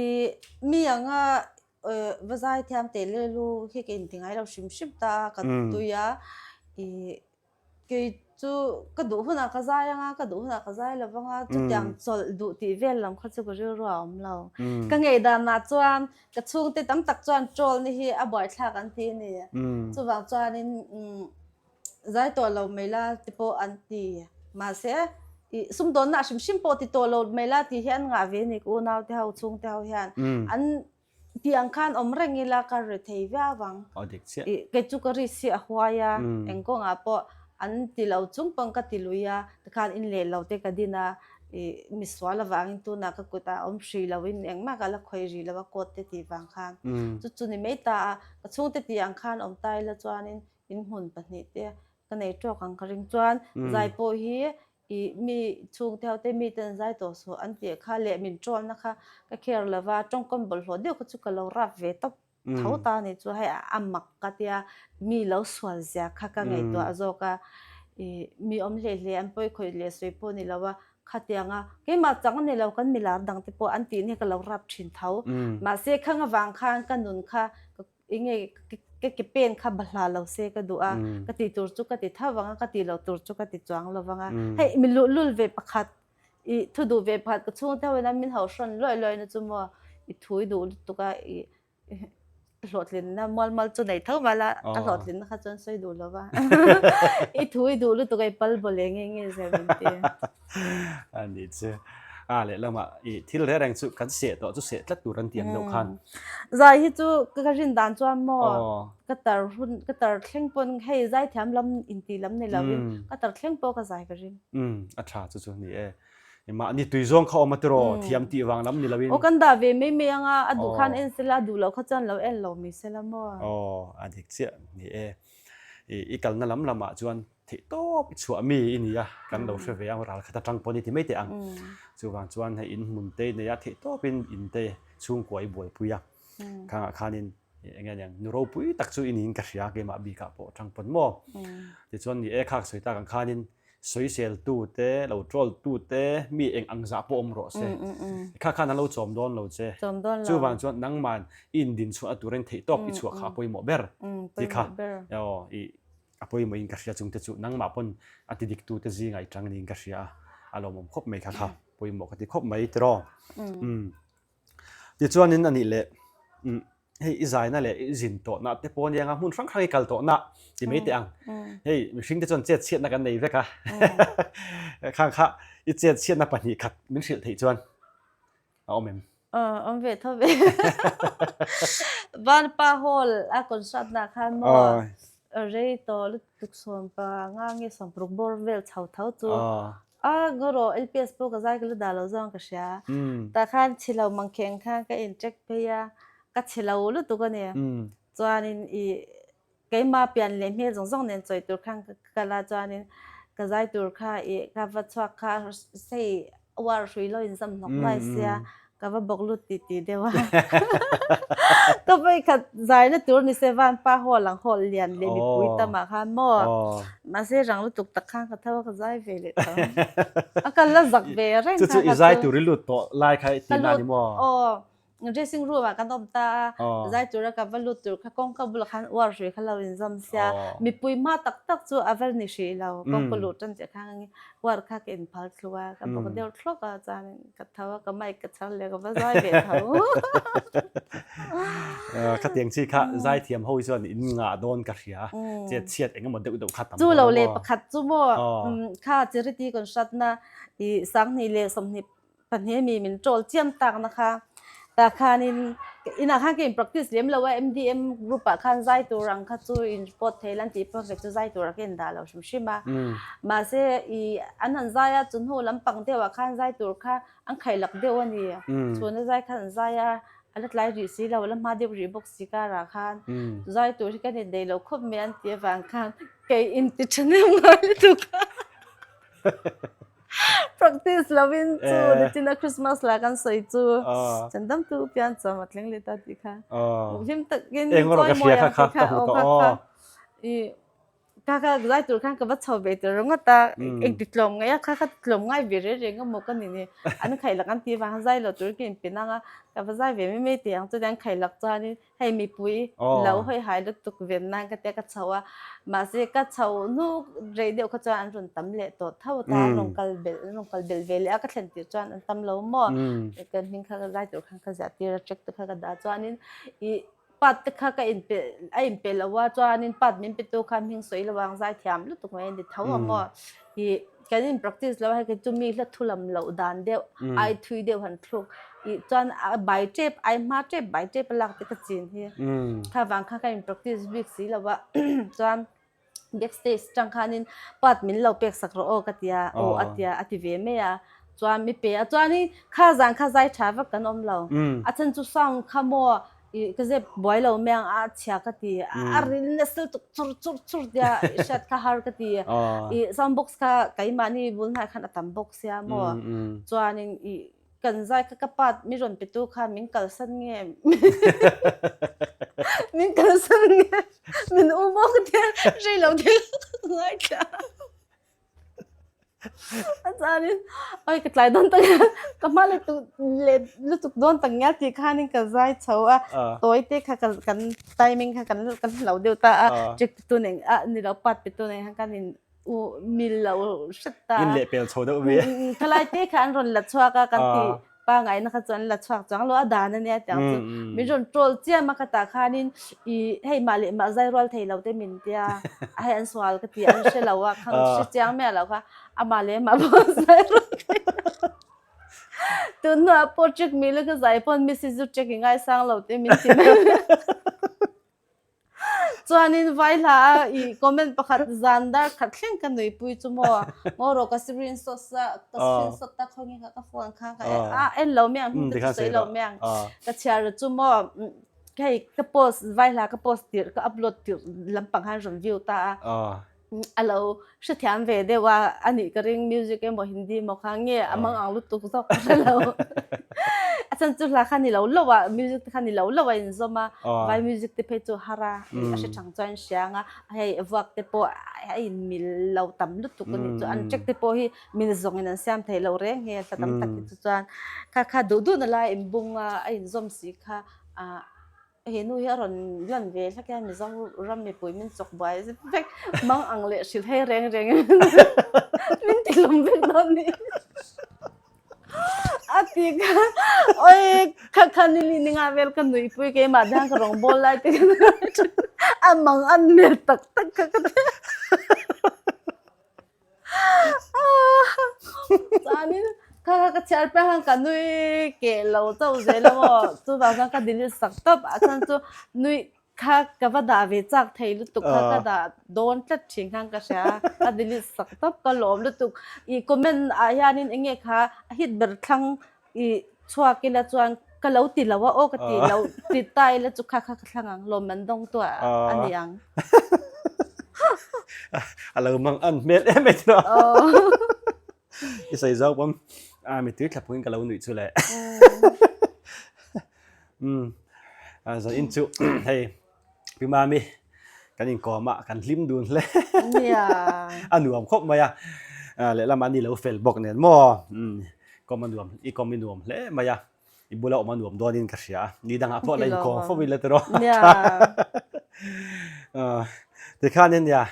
Speaker 2: mi anga va zai thiam teh leh lu hi ka inti ngai lo hrim hrim ta a, ka tui a. I kei chu ka duh hunah ka zai anga, ka duh hunah ka zai lo vanga, chutiang chawlh duh tih vel lam kha chu ka rilru a awm lo. Ka ngei danah chuan Ka chhungte tam tak chuan troll ni hi a buaithlak an ti a ni. Chuvang chuanin zai tawh lo mai la ti pawh an ti. Mahse, ih sumdawnna hrim hrim pawh ti tawh lo mai la tih hi an ngah ve a ni ka unaute ho chhungte ho hian. An tih ang khan awm reng ila ka ri thei viau ang. Ih kei chu ka risk hi a huai a, eng kawngah pawh an ti lo chung pawn ka ti lui a, tikhan in leh lo te ka din a. I misual avangin tunah ka kutah awm hrih loin engmah ka la khawih rih lo a court te tih vang khan chu chu ni mai ta a, ka chhungte tih ang khan awm ta ila chuanin in hmun pahnihte ka nei tawk ang ka ring chuan zai pawh hi i mi chhungte ho te mite an zai tawh suh an tih kha leh min tawlna kha ka care lova tawngkam bawlhhlawh deuh kha chu ka lo rap ve tawp. Tho ta ni chu hei a mak ka tia mi lo sual zia kha ka ngaihtuah zawk a, ih mi awm hlei hlei an pawi khawih leh sawi pawh ni lo a, khatianga keimah chang a ni lo kan milar dang te pawh an tih ni ka lo rap thin tho. Mahse khang avang khan ka nun kha eng nge ka ke pen kha bahla lo se ka duh a, ka tih tur chu ka ti tho vang a, ka tih loh tur chu ka ti chuang lo vang a, hei mi luhlul ve pakhat i thu duh ve pakhat ka chhung te ho in a min hauh hrawn luai luai na chu maw i thu i duh lutuk a i hlawhtlinna mual mual chu nei tho mai la a hlawhtlinna kha chuan sawi duh lo va i thu i duh lutuk a i pal bawl eng eng nge zia min ti.
Speaker 1: A ni chu a lehlamah i thil reng reng chu kan seh tawh chu seh tlat tur an ti ang deuh khan.
Speaker 2: Zai hi chu ka rin dan chuan maw ka tar hun ka tar thleng pawn hei zaithiam lam intih lam ni lovin ka tar thleng pawh ka zai ka ring.
Speaker 1: A tha chu chu ni e. Mahni tui zawng kha awm a tiraw, thiam tih vang lam ni lovin.
Speaker 2: Aw kan dah ve mai mai anga, a duh khan en sela, a duh loh kha chuan lo en lo mai sela maw.
Speaker 1: Aw a dik chiah ni e. I kalna lam lamah chuan theih tawp i chhuah mi i ni a, kan lo hre ve ang ral khat atang pawh ni ti mai teh ang. Chuvang chuan hei in hmun te i nei a, theih tawpin in te chhungkua i buaipui a. Khangah khanin eng nge niang nu ropui tak chu i niin ka hria keimah bikah pawh atang pawn maw. Tichuan ni e khak sawi tak ang khanin sawiseltu te lo troll tu te mi eng ang zah pawh awm rawh se. Kha khan an lo chawm dawn lo che. Chuvang chuan nangman i indin chhuah na turin theih tawp i chhuah kha a pawimawh ber ti kha aw i a pawimawh in ka hria chungte chu nangmah pawn a ti dik tu te zingah i tang niin ka hria a a lawmawm khawp mai kha kha pawimawh ka ti khawp mai tiraw. Tichuanin a nih leh hei i zaina leh i zin tawhna te pawh ania nga hmun hrang hrang i kal tawhna ti mai teh ang. Hei mihring te chuan chet chhiatna kan nei vek a khang kha i chet chhiatna pahnih khat min hrilh theih chuan a awm em?
Speaker 2: Awm ve tho ve. Vanpa Hall a concert nah khan maw rei tawh lutuk sawmpa nga nge sawmparuk bawr vel chho tho chu A gawraw LPS pawh ka zai ka la dah lo zawng ka hria. Tah khan chhe lo mangkheng khan ka in check phei a, ka chhe lo lutuk a ni. Chuanin i keimah pian leh hmel zawng zawng nen chawi tur khan ka kal a, chuanin ka zai tur kha i ka va chhuak kha hei uar hrui lo in zam hnawk nuai sia. Ka va bawk lut tih tih deuh a. Ka vawikhat zaina tur ni se vanpa hall ang hall lian leh mipui tamah khan maw. Mahse rang lutuk tak khan ka tho a ka zai ve leh tho. A kal la zak ve reng
Speaker 1: kha. Chu chu i zai tur i lut tawh lai kha i tihna a ni maw?
Speaker 2: Aw. Dressing room ah kan awm ta a, zai tura ka va lut tur kha kawngka bulah khan uar hrui kha lo inzawm sia. Mipui hma tak tak chu a va ni hrih lo. Kawngka luh tan chiah khan uar kha ka inphal thlu a, ka bawk deuh thlawk a chuanin ka tho a, ka mic ka chhar leh ka va zai ve tho.
Speaker 1: Khatiang chi kha zai thiam ho hi chuan in ngah dawn ka hria. Chet chhiat eng emaw deuh deuh kha tam
Speaker 2: dawn a maw? Chu lo leh pakhat chu maw kha charity concert-na i 20 leh 20 pahnih ami min troll chiam tak na kha tah khanin inah khan ka in practice lem lo a MDM group ah khan zai tur ang kha chu in report thei la an tih pawh kei chu zai tur ah ka in dah lo hrim hrim a mahse ih an han zai a chu hnu lampang deuh ah khan zai tur kha an khaih lak deuh a ni chhuna zai khan an zai a a la tlai rih si lo a la hma deuh rih bawk si karah khan zai tur hi kan in nei lo khawp mai an tih avang khan kei in ti thahnem ngai lutuk a. Practice lovin chu nichina Christmas la kan sawi chu chandam tu pian chawm a thleng leh ta tih kha hlim takin chawi mawi ang tih kha aw kha kha i kha kha zai tur khan ka va chho ve ta ringawt a engti tlawm ngai a kha kha tlawm ngai ve reng reng emaw ka ni ni an khaih lak an tih vang zai lo tur ka inpe nang a ka va zai ve mai mai teh ang chuan an khaih lak chuanin Hei mipui lo hawi hai lutuk ven nan ka tia ka chho a, mahse ka chho hnu rei deuh kha chuan an rawn tam leh tawh tho ta, an rawn kal belh an rawn kal belh ve leh a, ka thlen tirh chuan an tam lo maw, ka hming kha ka zai tur khan ka ziah tir a, track te kha ka dah chuanin ih part te kha ka inpe a inpe lo a chuanin part min pe tu khan hming sawi lo ang zai thiam lutuk mai a ni tho a maw, ih kan in practice lo a hei chu mi hla thu lam loh dan deuh ai thui deuh han thluk ih chuan a bai tep ai hma tep bai tep a lak te ka chin hi kha vang kha ka in practice bik si lo a chuan backstage tang khanin part min lo pek sak rawh aw ka tia aw a tia a ti ve mai a chuan mi pe a chuanin kha zan kha zai tha vak kan awm lo a chhan chu sound kha maw I ka zep buai lo mai ang a chhia ka ti a ril nasa lutuk chur chur chur tia i hriat kha har ka ti i sound box kha keimahni bul hnai khan a tam bawk sia maw chuanin i kan zai kha ka pa mi rawn pe tu khan min kalsan nge min kalsan nge min u bawk tia rei lo thil ngaithla. A chuanin oi ka tlai dawn tak ka hma lutuk leh lutuk dawn tak ngial tih khanin ka zai chho a tawi te kha ka kan timing kha kan kan hlo deuh ta a check pe tu nen a ni lo part pe tu nen khan kan in u mil lo hret ta a
Speaker 1: in leh pel chho deuh mai
Speaker 2: thalai te kha an rawn la chhuak a kan tih Pangaina kha chu an la chhuak chuang lo a dan a nia tiang chu min rawn troll chiam a ka tah khanin i hei mah leh mah zai rual thei lo te min tia a hei an sual ka ti an hre lo a khang hre chiang miah lo kha amah leh mah pawh zai rual thei lo tun hnuah pawh check mil ka zai pawn missy chu check i ngaisang lo te min ti mai. Chuanin vai hla a i comment pakhat zan dar khat thleng ka nuipui chu maw maw rawh ka screenshot sa ka screenshot ta khawnge kha ka phone kha ka a en lo mai ang hming te chu sawi lo mai ang ka chhiar chu maw hei ka post vai hla ka post tirh ka upload tirh lampang khan rawn view ta a. A lo hrethiam ve deuh a, a nih ka ring music emaw Hindi emaw kha nge a mang ang lutuk zawk ka hre lo. A chhan chu hla kha ni lo lo a, music te kha ni lo lo a inzawm a, vai music te phei chu a har a, a hre thang chuan hriang a, hei vuak te pawh a inmil lo tam lutuk a nih chu, an track te pawh hi mil zawngin an siam thei lo reng nge hla tam tak hi chu chuan kha kha duh duhna lai inbung a, a inzawm si kha ah. He nu hi a rawn lan ve hlek hian Mizo ram mipui min chawk buai zet vek mang ang leh hrilh hei reng reng in min ti hlawm vek dawn ni. A ti kha oi kha kha ni ni ninga vel ka nuipui keimah te hian ka rawngbawl lai te khan a mang an hmel tak tak kha ka ti. Chuanin kha kha ka chhiar piang khan ka nui keh lo chauh zel a maw chuvang chuan ka delete sak tawp a chhan chu nui kha ka va dah ve chak thei lutuk kha ka dah dawn tlat thin khan ka hria a ka delete sak tawp ka lawm lutuk ih comment ah hianin eng nge kha a hit ber thlang I chhuak ila chuan ka lo ti lo a aw ka ti lo ti ta ila chu kha kha ka thlang ang lawm an dawng tu a ni ang.
Speaker 1: A lo mang an hmel em em tawh. I sawi zawk pawm. A mittui thla pungin ka lo nuih chu le. Umm zan in chu hei Pi Mami kan inkawm a kan hlim dun hle.
Speaker 2: Nia.
Speaker 1: A nuam khawp mai a. Lehlam an ni lo fel bawk nen maw. Umm kawm a nuam i kawm i nuam hle mai a. I bula awm a nuam dawnin ka hria a. Ni dangah pawh la inkawm fo ila tiraw.
Speaker 2: Nia.
Speaker 1: Tikhanin nia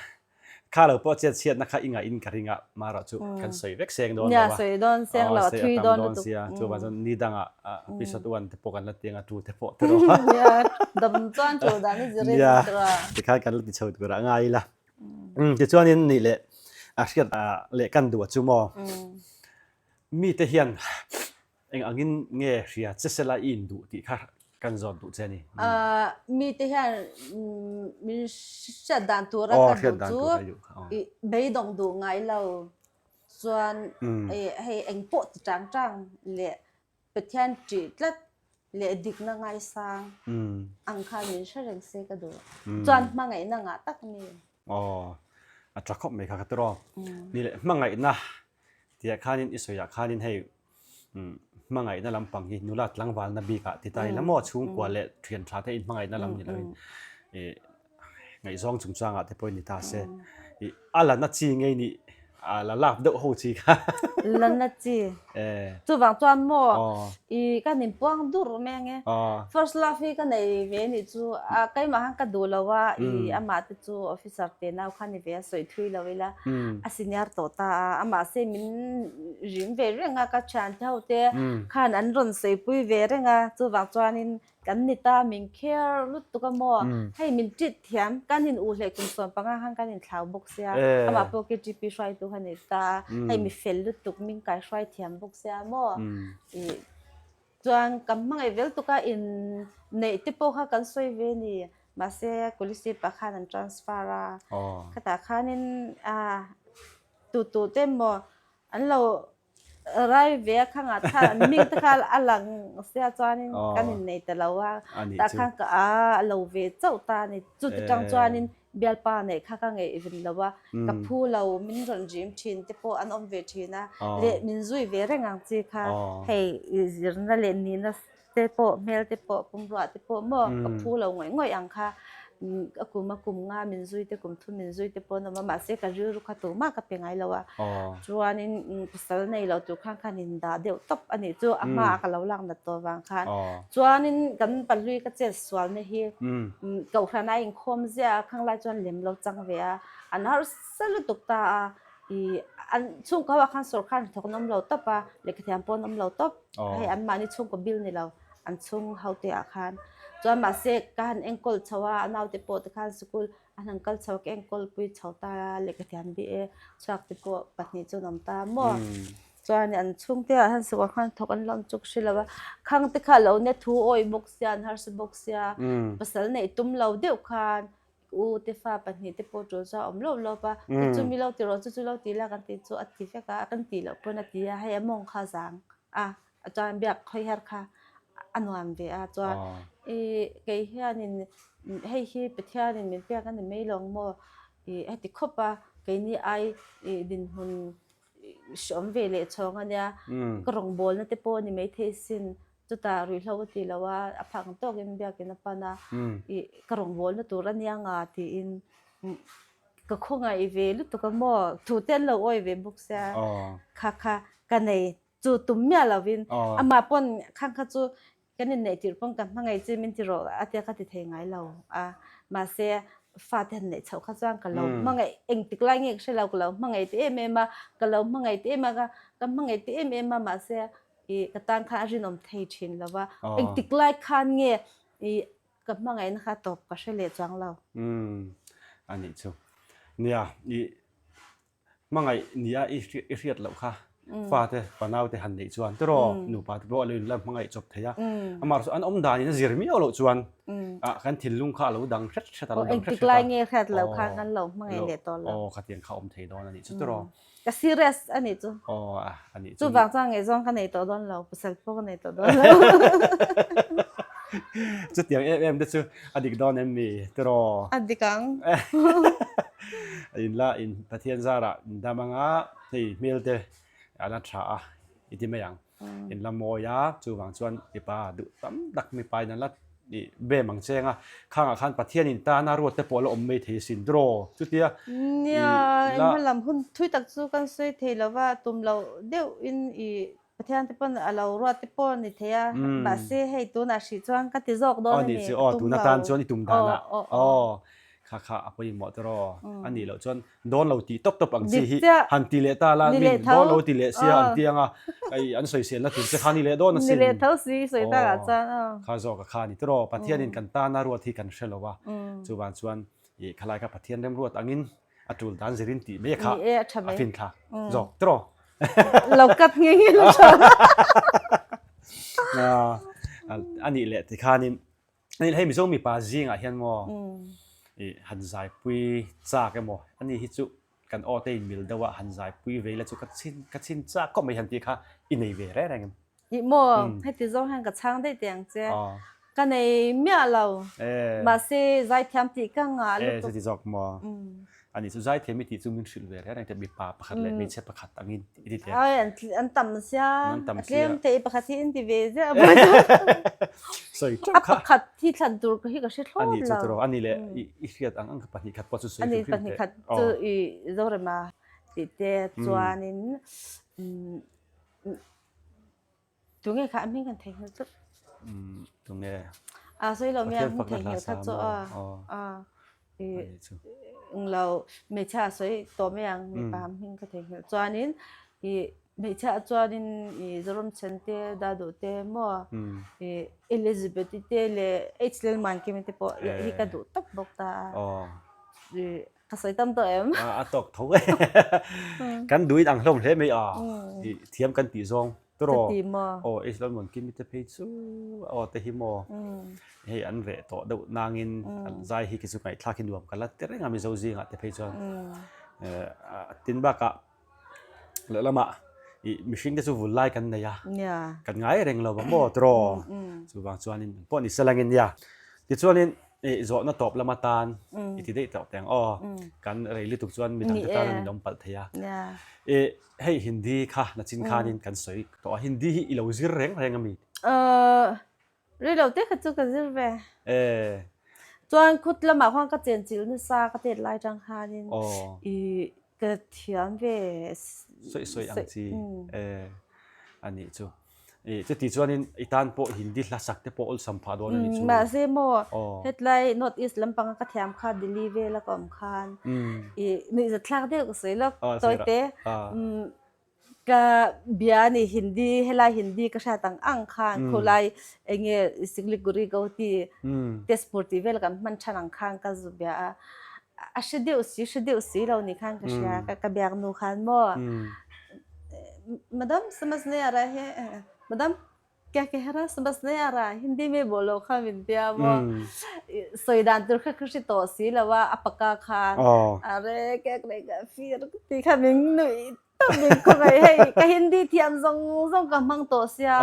Speaker 1: Kha lo pawh chet chhiatna kha i ngaih in ka ring a, marawh chu kan sawi vek seng dawn lo a.
Speaker 2: Nia, sawi dawn seng lo, a thui dawn lutuk.
Speaker 1: Sia, chuvang chuan ni dangah episode one te pawh kan la ti ang a, two te pawh te rawh.
Speaker 2: Nia, dam chuan tul dan i zir
Speaker 1: Nia, tikhan kan la ti chho tur ah ngai ila. Tichuanin nih leh a hriat leh kan duh a chu maw? Mite hian Eng angin nge hria che sela i induh tih kha kan zawt duh che a ni.
Speaker 2: Mite hian min hriat dan tura ka duh chu i beidawng duh ngai lo chuan hei eng pawh ti tang tang leh Pathian ṭih tlat leh dikna ngaisang ang khan min hre reng se ka duh. Chuan hmangaihna ngah tak a ni.
Speaker 1: Aw, a ṭha khawp mai kha ka ti rawh. Ni leh hmangaihna Tiah khanin i sawiah khanin hei hmangaihna lampang hi nula tlangvalna bikah ti ta ila maw chhungkua leh thian tha te inhmangaihna lam ni loin ih ngaihzawng chungchangah te pawh ni ta se ih a la na chi ngei nih a la lak deuh ho chi kha.
Speaker 2: La na chi. Chuvang chuan maw ih ka inpuang dur mai ange. First love hi ka nei ve nih chu a keimah khan ka duh lo a ih amah te chu officer te nau kha ni ve a sawi thui lo ila. A senior tawh ta a, amah se min rim ve reng a, ka thiante ho te khan an rawn sawipui ve reng a, chuvang chuanin kan ni ta min care lutuk a maw, hei min treat thiam, kan in uh hleh kum 15 khan kan inthlau bawk sia, amah pawh KTP hruaitu kha ni ta a, hei mi fel lutuk min kaihruai thiam bawk sia maw, ih chuan ka hmangaih vel tuk a in neih te pawh kha kan sawi ve ni. Mahse Kolasib ah khan an transfer a, khatah khanin tu tu te emaw an lo rai ve a khangah te khan an hming te kha a lang sia chuanin kan innei ta lo a, tah khan ka a lo ve chauh ta a ni. Chuti tang chuanin bialpa neih kha ka ngeih vin lo a, ka phu lo min rawn rim thin te pawh an awm ve thin a, leh min zui ve reng ang chi kha hei zirna leh nihna te pawh hmel te pawh pumruah te pawh maw ka phu lo ngawih ngawih ang kha a kum a kum nga min zui te kum thum min zui te pawh an awm a mahse ka rilru kha tumah ka pe ngai lo a chuanin pasal nei lo tur khan khan in dah deuh tawp a nih chu a hmaah ka lo lak nat tawh vang khan chuanin kan pahlui ka chet sualna hi kohhran a inkhawm ziah a khang lai chuan lem lo chang ve a an harsa lutuk ta a ih an chhungkaw ah khan sawrkar hnathawk an awm lo tawp a lehkhathiam pawh an awm lo tawp. Hei an mahni chhungkaw bil ni lo an chhung ho te ah khan chuan mahse ka han enkawl chho a a naute pawh te khan sikul an han kal chho a ka enkawl pui chho ta a lehkhathiam BA chhuak te pawh pahnih chu an awm ta maw chuan an chhungte ah hian sikul khan thawk an la awm chuk hre lo a khang te kha lo nia thu awih bawk sia an harsa bawk sia pasal neih tum lo deuh khan U te fa pahnih te pawh tul chu a awm lawp lawp a, chu chu mi lo ti rawh, chu chu lo ti la kan tih chu a ti vek a, kan tih loh pawn a ti a, hei a mawng kha a zang a, chuan biak khawi her kha a nuam ve a, chuan ih kei hianin hei hi Pathianin min pek a ni mai lawng maw ih heti khawp a, keini ai ih dinhmun hreawm ve leh chhawng a nia, ka rawngbawlna te pawh a ni maithei sin. Chutah ruihhlo a ti lo a, a phak ang tawkin biakin a pan a, ih ka rawngbawlna tur a nia nga tiin ka khawngaih ve lutuk a maw, thu te an lo awi ve bawk sia, kha kha ka nei chu tum miah lovin amah pawn khang kha chu kan inneih tirh pawn ka hmangaih chi min ti rawh a tia ka ti thei ngai lo a, mahse fate han neih chhoh kha chuan ka lo hmangaih engtik lai nge ka hre lo ka lo hmangaih te em em a, ka lo hmangaih te em a ka hmangaih te em em a mahse I ka tan khan a rinawm thei thin lo va, engtik lai khan nge i ka hmangaihna kha tawp ka hre leh chuang lo.
Speaker 1: Umm a nih chu. Nia, i hmangaih nia i i hriat loh kha fate panaute han neih chuan tiraw nupa te pawh a lo inla hmangaih chawp thei a. Amaherawhchu an awm danin a zir miau loh chuan ah kan thinlung kha a lo dang hret hret a lo dang hret hret a.
Speaker 2: Engtik lai nge hriat loh khan kan lo hmangaih leh tawh lo.
Speaker 1: Aw khatiang kha a awm thei dawn a nih chu tiraw.
Speaker 2: Ka serious a nih chu.
Speaker 1: Aw a nih chu.
Speaker 2: Chuvang chuan ngaihzawng ka nei tawh dawn lo, pasal pawh ka nei tawh dawn lo.
Speaker 1: Chutiang em em te chu a dik dawn em mi tiraw?
Speaker 2: A dik ang.
Speaker 1: In la in Pathian zarah in dam anga hei hmel te a la tha a. i ti mai ang. In la mawi a, chuvang chuan mipa duh tam tak mipa in an la i bem ang cheng a, khangah khan Pathian in tana ruat te pawh a la awm mai thei asin draw chutia i
Speaker 2: Nia,
Speaker 1: la.
Speaker 2: Hma lam hun thui tak chu kan sawi thei lo va, tum loh deuh in i Pathian te pawn a lo ruat te pawh a ni thei a, mahse hei tunah hrih chuan ka ti zawk dawn a ni,
Speaker 1: ka tum lo. Tuna tan chuan i tum danah aw kha kha a pawimawh te rawh a nih loh chuan dawn lo tih tawp tawp ang chi hi han ti leh ta la min dawn lo ti leh sia an ti anga hei an sawiselna tur che kha ni leh dawn asin.
Speaker 2: Ni leh tho si sawi takah chuan aw.
Speaker 1: Kha zawk a kha a ni te rawh Pathianin kan tana ruat hi kan hre lo a, chuvang chuan i khalai kha Pathian remruat angin A tul dan zirin tih mai a kha a fin thlak zawk tiraw.
Speaker 2: Lo cut nge nge lo tha.
Speaker 1: A nih leh tikhanin ani hei Mizo mipa zingah hian maw i han zaipui chak emaw ani hi chu kan aw te in mil deuh a han zaipui ve ila chu ka chhin ka chhin chak khawp mai han tih kha i nei ve reng reng em?
Speaker 2: Ih maw, heti zawng hian ka chhang daih teh ang che. Ka nei miah lo. Mahse, zaithiam tih ka ngah lutuk.
Speaker 1: E, chuti zawk maw? A nih chu, zaithiam i tih chu min hrilh ve reng reng teh, mipa pakhat leh hmeichhe pakhat angin i ti teh.
Speaker 2: Ai, an tam sia.
Speaker 1: An tam sia.
Speaker 2: A tlem teh i pakhat hi in ti ve ziah a mawi chu.
Speaker 1: Sawi teuh kha.
Speaker 2: A pakhat hi thlan tur hi ka hre thlawt lo.
Speaker 1: A nih chu tiraw, a nih leh i hriat ang ang kha pahnih khat pawh chu sawi hrim hrim teh.
Speaker 2: A nih pahnih khat chu i Zorema tih te chuanin Tunge kha a hming kan theihnghilh tlat.
Speaker 1: Umm tunge.
Speaker 2: A sawi lo mi a hming theihnghilh kha chu a a i englo hmeichhia a sawi tawh mai ang mipa hming ka theihnghilh chuanin i hmeichhia ah chuanin i Zoramchhan te Daduh te maw i Elizabeth-i te leh H Lalmankimi te pawh hi ka duh tawp bawk ta a i Ka sawi tam tawh em?
Speaker 1: A tawk tho e. Kan duhin ang hlawm hle mai a. I thiam kan tih zawng turaw.
Speaker 2: Chuti maw?
Speaker 1: Aw Israel Mon Kimi te phei chu aw te hi maw. Hei an reh tawh deuh nangin an zai hi khi chu ngaihthlak hi nuam ka la ti reng a Mizo zingah te phei chuan. Tin bakah lehlamah i mihring te chu vul lai kan nei a. Kan ngai reng lo va maw turaw. Chuvang chuanin pawh ni selangin nia. Tichuanin I zawhna tawp lam atan i ti daih tawh teng aw. Kan rei lutuk chuan midang te tan a ninawm palh thei a. I hei Hindi kha nachin khanin kan sawi tawh a, Hindi hi i lo zir reng reng a mi?
Speaker 2: Rei lo te kha chu ka zir ve.
Speaker 1: E.
Speaker 2: Chuan khut lamah khuan ka chenchilh nasa ka tet lai tang khanin i ka thiam ve.
Speaker 1: Sawi sawi ang chi. E. A nih chu. I chuti chuanin i tan pawh Hindi hla sak te pawh awlsam phah dawn a ni chu.
Speaker 2: Mahse maw hetlai North East lampanga ka thiam kha Delhi vela ka awm khan i nuihzatthlak deuh ka sawi lawk tawite ka bia a ni Hindi helai Hindi ka hriat ang ang khan khulai enge Siliguri Gauhati Tezpur tih vel kan hman than ang khan ka zu bia a a hre deuh si hre deuh si lo ni khan ka hria ka biak nu khan maw Madam samajh nahi aa raha hai madam kya keh raha samajh nahi aa raha hindi mein bolo kha min tia maw sawi dan tur kha ka hre tawh si lo a a paka khan are kya karega fir tih kha min nuih tawp min khawngaih hei ka hindi thiam zawng zawng ka hmang tawh sia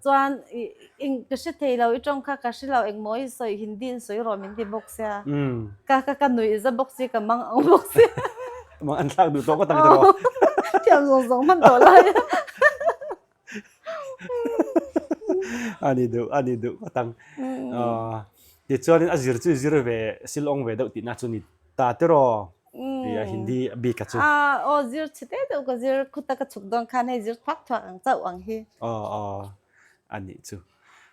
Speaker 2: chuan eng ka hre thei lo i tawng kha ka hre lo engmaw i sawi hindi in sawi rawh min ti bawk sia ka ka ka nuih za bawk si ka mang ang bawk sia.
Speaker 1: Mang an thlak duh tawh ka tang ta rawh.
Speaker 2: Thiam zawng zawng hman tawh lai.
Speaker 1: Ani duh ani duh ka tang. Tichuanin a zir chu zir ve silawng ve deuh tihna chu ni ta tiraw. Ti a Hindi bik a chu.
Speaker 2: Aw zir chhe te deuh ka zir khuta ka chhuk dawn khan hei zir thuak thuak ang chauh ang hi.
Speaker 1: Aw aw anih chu.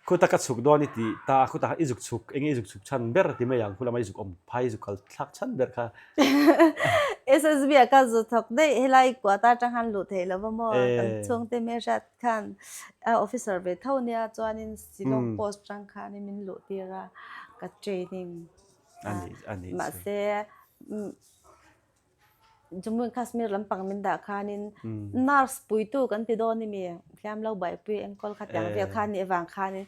Speaker 1: Khuta ka chhuk dawn i tih ta a, khuta i zuk chhuk, enge i zuk chhuk chhan ber ti mai ang, khulama i zuk awm phai i zuk kal thlak chhan ber kha.
Speaker 2: SSB ah ka zu thawk daih, helai kuata atang khan luh theih lo va maw, kan chhungte hmelhriat khan officer ve tho nia chuanin Shillong post atang khanin min luh tir a, ka training a, mahse Jammu and Kashmir lampang min dah khanin nurse puitu kan ti dawn emi hliam lo baipui enkawl kha tiang vel kha anih avang khanin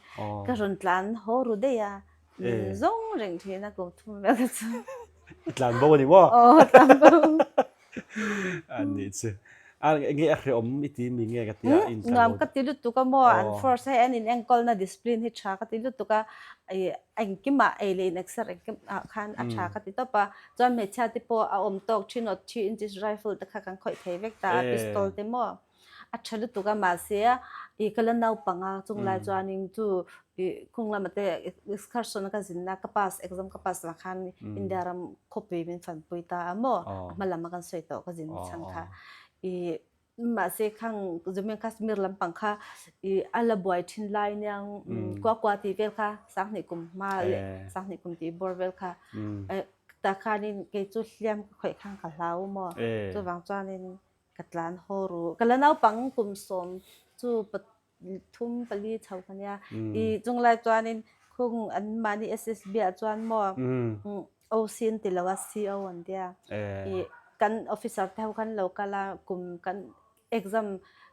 Speaker 2: ka rawn tlan haw ru daih a min zawng reng thin a kum thum vel kha chu.
Speaker 1: I tlan bo a ni maw?
Speaker 2: Aw tlan bo.
Speaker 1: Anih chu. A nge a hrehawm i ti mi nge ka tia in
Speaker 2: Nuam ka ti lutuk a maw an force hei an in enkawlna discipline hi tha ka ti lutuk a engkimah ei leh in exer engkim ah khan a tha ka ti tawp a chuan hmeichhia te pawh a awm tawk thin aw thi inches rifle te kha kan khawih thei vek ta a pistol te maw a tha lutuk a mahse i ka la naupang a chung lai chuanin chu i khung lama te excursion a ka zinna ka pass exam ka pass vang khan India ram khawpui min fanpui ta a maw a hma lama kan sawi tawh ka zin chhan kha i mahse khang Jammu and Kashmir lampang kha i a la buai thin lai niang kua kua tih vel kha sanghnih kum hma leh sanghnih kum tih bawr vel kha tah khanin kei chu hliam ka khawih khan ka hlau maw chuvang chuanin Ka tlan haw ru. Ka la naupang kum sawm chu pathum pali chho ka nia. I chunglai chuanin khung an mahni SSB ah chuan maw OC an ti lo a CO an tia. I kan officer te ho khan lo kal a kum kan exam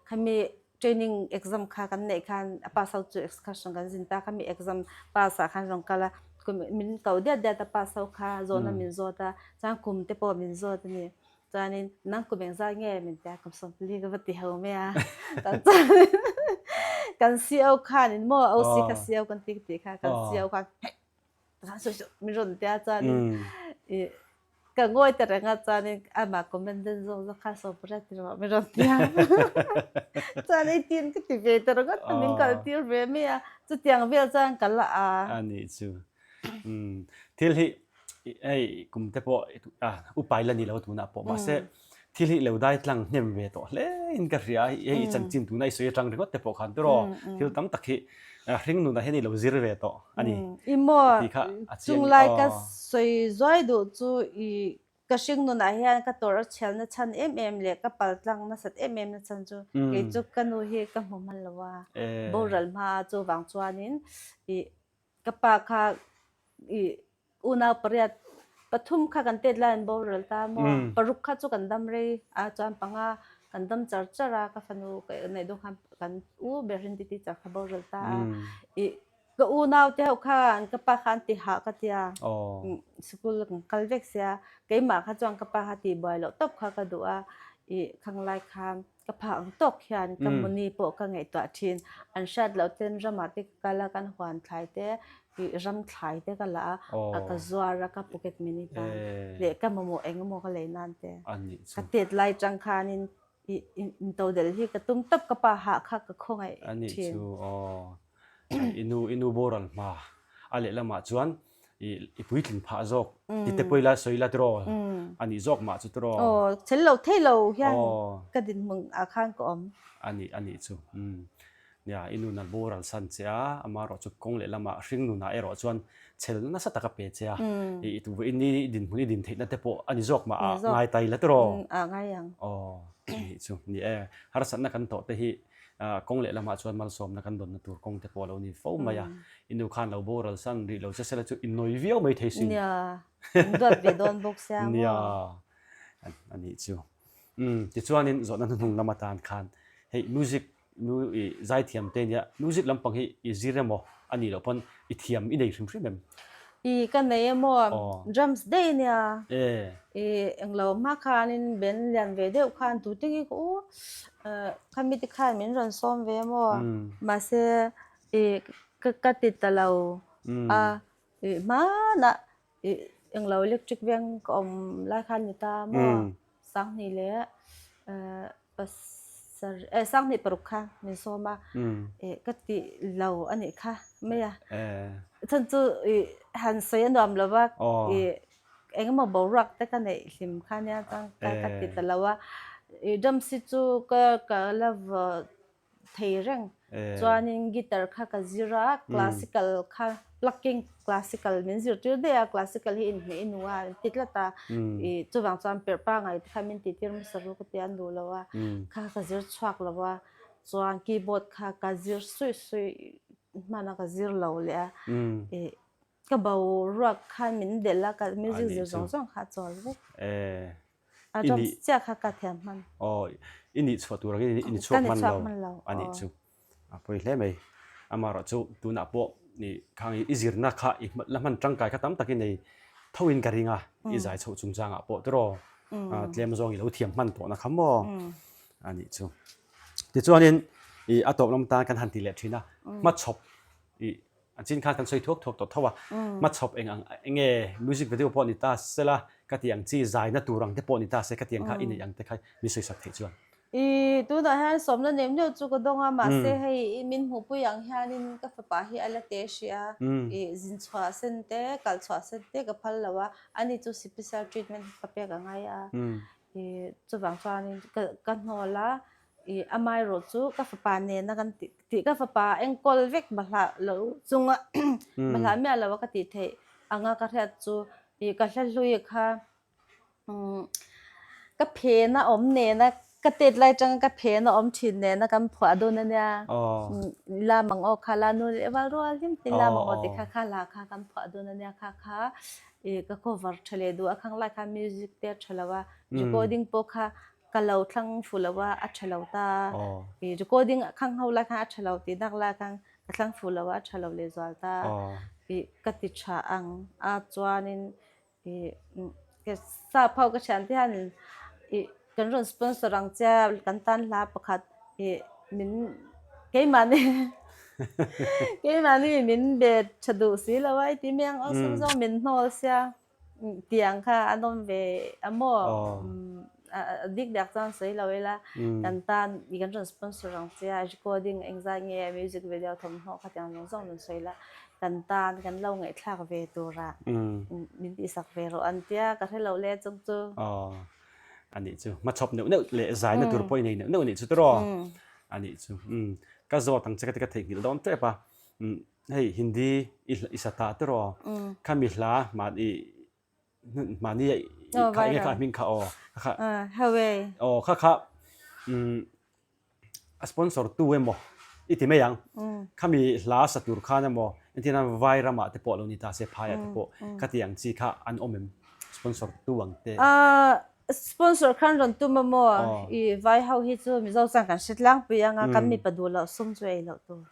Speaker 2: khami training exam kha kan neih khan a pass out chu excursion kan zin ta khami exam pass ah khan rawn kal a kum min ko diat diat a pass ho kha zawhna min zawt a chuan kum te pawh min zawt a ni. Chuanin nang kum engzat nge min ti a, kum 40 ka va ti ho mai a. Kan chuanin kan CO khanin maw OC kha CO kan ti tih kha kan CO khan hei chuan sawi suh min rawn ti a chuanin i ka ngawi ta reng a chuanin amah commandant zawk zawk kha 18 ti rawh min rawn ti a. Chuan eitin ka ti ve ta ringawt a min kal tir ve mai a chutiang vel chuan ka la a.
Speaker 1: A nih chu. Thil hi hei kum te pawh upa ila ni lo tunah pawh mahse thil hi lo dai tlang hnem ve tawh hle in ka hria hei i chanchin tuna i sawi atang ringawt te pawh khan tiraw thil tam tak hi hring nunah hian i lo zir ve tawh a ni
Speaker 2: i maw chunglai ka sawi zuai duh chu i Ka hring nunah hian ka tawrh a chhelna chhan em em leh ka pal tlang nasat em em na chhan chu kei chu ka nu hi ka hmu hman lo a, boral hma a chuvang chuanin ih ka pa kha ih unau pariat pathum kha kan tet laiin boral ta maw paruk kha chu kan dam rei a chuan panga kan dam char char a ka fanu ka neih dawn khan kan u ber hin titi char kha boral ta a ih Ka unau te ho khan ka pa kha an ti hah ka tia sikul kan kal vek sia keimah kha chuan ka pa kha tih buai loh tawp kha ka duh a ih khanglai khan ka phah ang tawk hian ka muni pawh ka ngaihtuah thin an hriat loh ten ramah te ka kal a kan huan thlai te ih ram thlai te ka la a ka zuar a ka pocket money tan leh ka mamawh eng emaw ka lei nan te ka tet lai tang khanin I intodelh hi ka tum tawp ka pa hah kha ka khawngaih
Speaker 1: A nih
Speaker 2: thin.
Speaker 1: chu aw. I nu i nu boral hma a lehlamah chuan i i puitling phah zawk ti te pawh ila sawi ila tiraw a nih zawk mah chu tiraw.
Speaker 2: Aw chel lo thei lo hian ka dinhmun ah khan ka awm.
Speaker 1: A nih a nih chu umm. Nia, i nun a boral san che a, amaherawh chu kawng lehlamah hring nunah erawh chuan chhel nasa tak a pe che a, i tu i ni dinhmun i din theihna te pawh a ni zawk mah a ngai ta ila tiraw?
Speaker 2: A ngai ang.
Speaker 1: Aw, nih chu, ni e. Harsatna kan tawh te hi kawng lehlamah chuan malsawmna kan dawnna tur kawng te pawh a lo ni fo mai a, i nu khan lo boral san rih lo che sela chu i nawi viau mai thei sin.
Speaker 2: Nia, in duat ve dawn bawk sia maw?
Speaker 1: Nia, a nih chu. Umm, tichuanin zawhna hnuhnung lam atan khan hei music Nu i zaithiam te nia music lampang hi i zir emaw a nih loh pawn i thiam i nei hrim hrim em?
Speaker 2: I ka nei emaw drums daih nia i englo hma khanin ben lian ve deuh khan tute nge ka u khami te khan min rawn sawm ve emaw mahse i ka ti ta lo a i hmanah i englo electric veng ka awm lai khan ni ta maw Sanghnih leh pasarih eh sanghnih paruk kha min sawm a eh ka ti lo a nih kha mai a chhan chu ih han sawi a nuam lo va ih engemaw boruak te ka neih hlim kha nia chuan ka ka ti ta lo a ih drums hi chu ka ka la vaw thei reng. Chuanin guitar kha ka zir a, classical kha plucking classical min zirtir daih a, classical hi inhmeh i nu a an ti tlat a, ih chuvang chuan perh pangai te kha min tihtir hmasa ru ka tia an duh lo a, kha ka zir chhuak lo a, chuan keyboard kha ka zir suih suih hman a ka zir lo leh a, ih ka boruak khan min delh a, ka music zir zawng zawng kha a chawl vek. A drums chiah kha ka thiam hman.
Speaker 1: Aw, i nih chhuah tur angin i ni chhuak hman lo a nih chu. A pawi hle mai. Amaherawh chu tunah pawh i khang i zirna kha i la hman tangkai kha tam tak i nei thoin ka ring a, i zai chhoh chungchangah pawh tiraw tlem zawng i lo thiam hman tawhna kha maw. A nih chu. Tichuanin i a tawp lam tan kan han ti leh thin a, hmachhawp i an chin khan kan sawi thuak thuak tawh tho a, hmachhawp eng ang eng nge music video pawh ni ta sela ka tih ang chi zaina tur ang te pawh ni ta se ka tih ang kha i neih ang te kha min sawi sak theih chuan.
Speaker 2: I tunah hian sawmna neuh neuh chu ka dawng a, mahse hei i min hmuhpui ang hianin ka fapa hi a la te hrih a, i zin chhuah sen te kal chhuah sen te ka phal lo a, ani chu special treatment ka pek a ngai a, I chuvang chuanin ka ka hnawl a, i amaherawh chu ka fapa nena kan tih tih ka fapa enkawl vek bahlah lo chunga bahlah miah lo a ka tih theih anga ka hriat chu i ka hla hlui kha umm ka phena awm nena ka tet lai atanga ka phena awm thin nena kan phuah dun ania la mang aw kha la nu leh val rual hlim te la mang aw tih kha kha hla kha kan phuah dun ania kha kha. I ka cover tha leh duh a khang lai khan music te a tha lo a recording pawh kha ka lo thlang fu lo a a tha lo ta i recording khang ho lai khan a tha lo tih nak lai khan ka thlang fu lo a a tha lo leh zual ta i ka ti tha ang a chuanin i sap ho ka thian te hian i Kan rawn sponsor ang che a, kan tan hla pakhat i min keimahni keimahni min be tha duh si lo a i ti mai ang awlsam zawng min hnawl sia tiang kha an awm ve a maw a dik dak chuan sawi lo ila kan tan i kan rawn sponsor ang che a recording engzat nge music video thawmhnaw kha tiang zawng zawng rawn sawi la kan tan kan lo ngaihthlak ve tura min tihsak ve rawh an tia ka hre lo le chung chu.
Speaker 1: A nih chu. Hmachhawp neuh neuh leh zaina tur pawh i nei neuh neuh a nih chu tiraw? A nih chu. Umm ka zawt ang che ka ti ka theihnghilh dawn tep a. Umm hei Hindi i i sa ta tiraw? Khami hla mahni mahni a i kha enge kha a hming kha aw kha kha aw kha kha umm a sponsor tu emaw i ti mai ang. Khami hla sa tur khan emaw entir nan vai ramah te pawh lo ni ta se phaiah te pawh khati ang chi kha an awm em sponsor tu ang te.
Speaker 2: Sponsor khan rawn tum a maw? I vai ho hi chu Mizo chuan kan hre tlangpui ang a, kan mipa duh loh sum chu ei loh tur.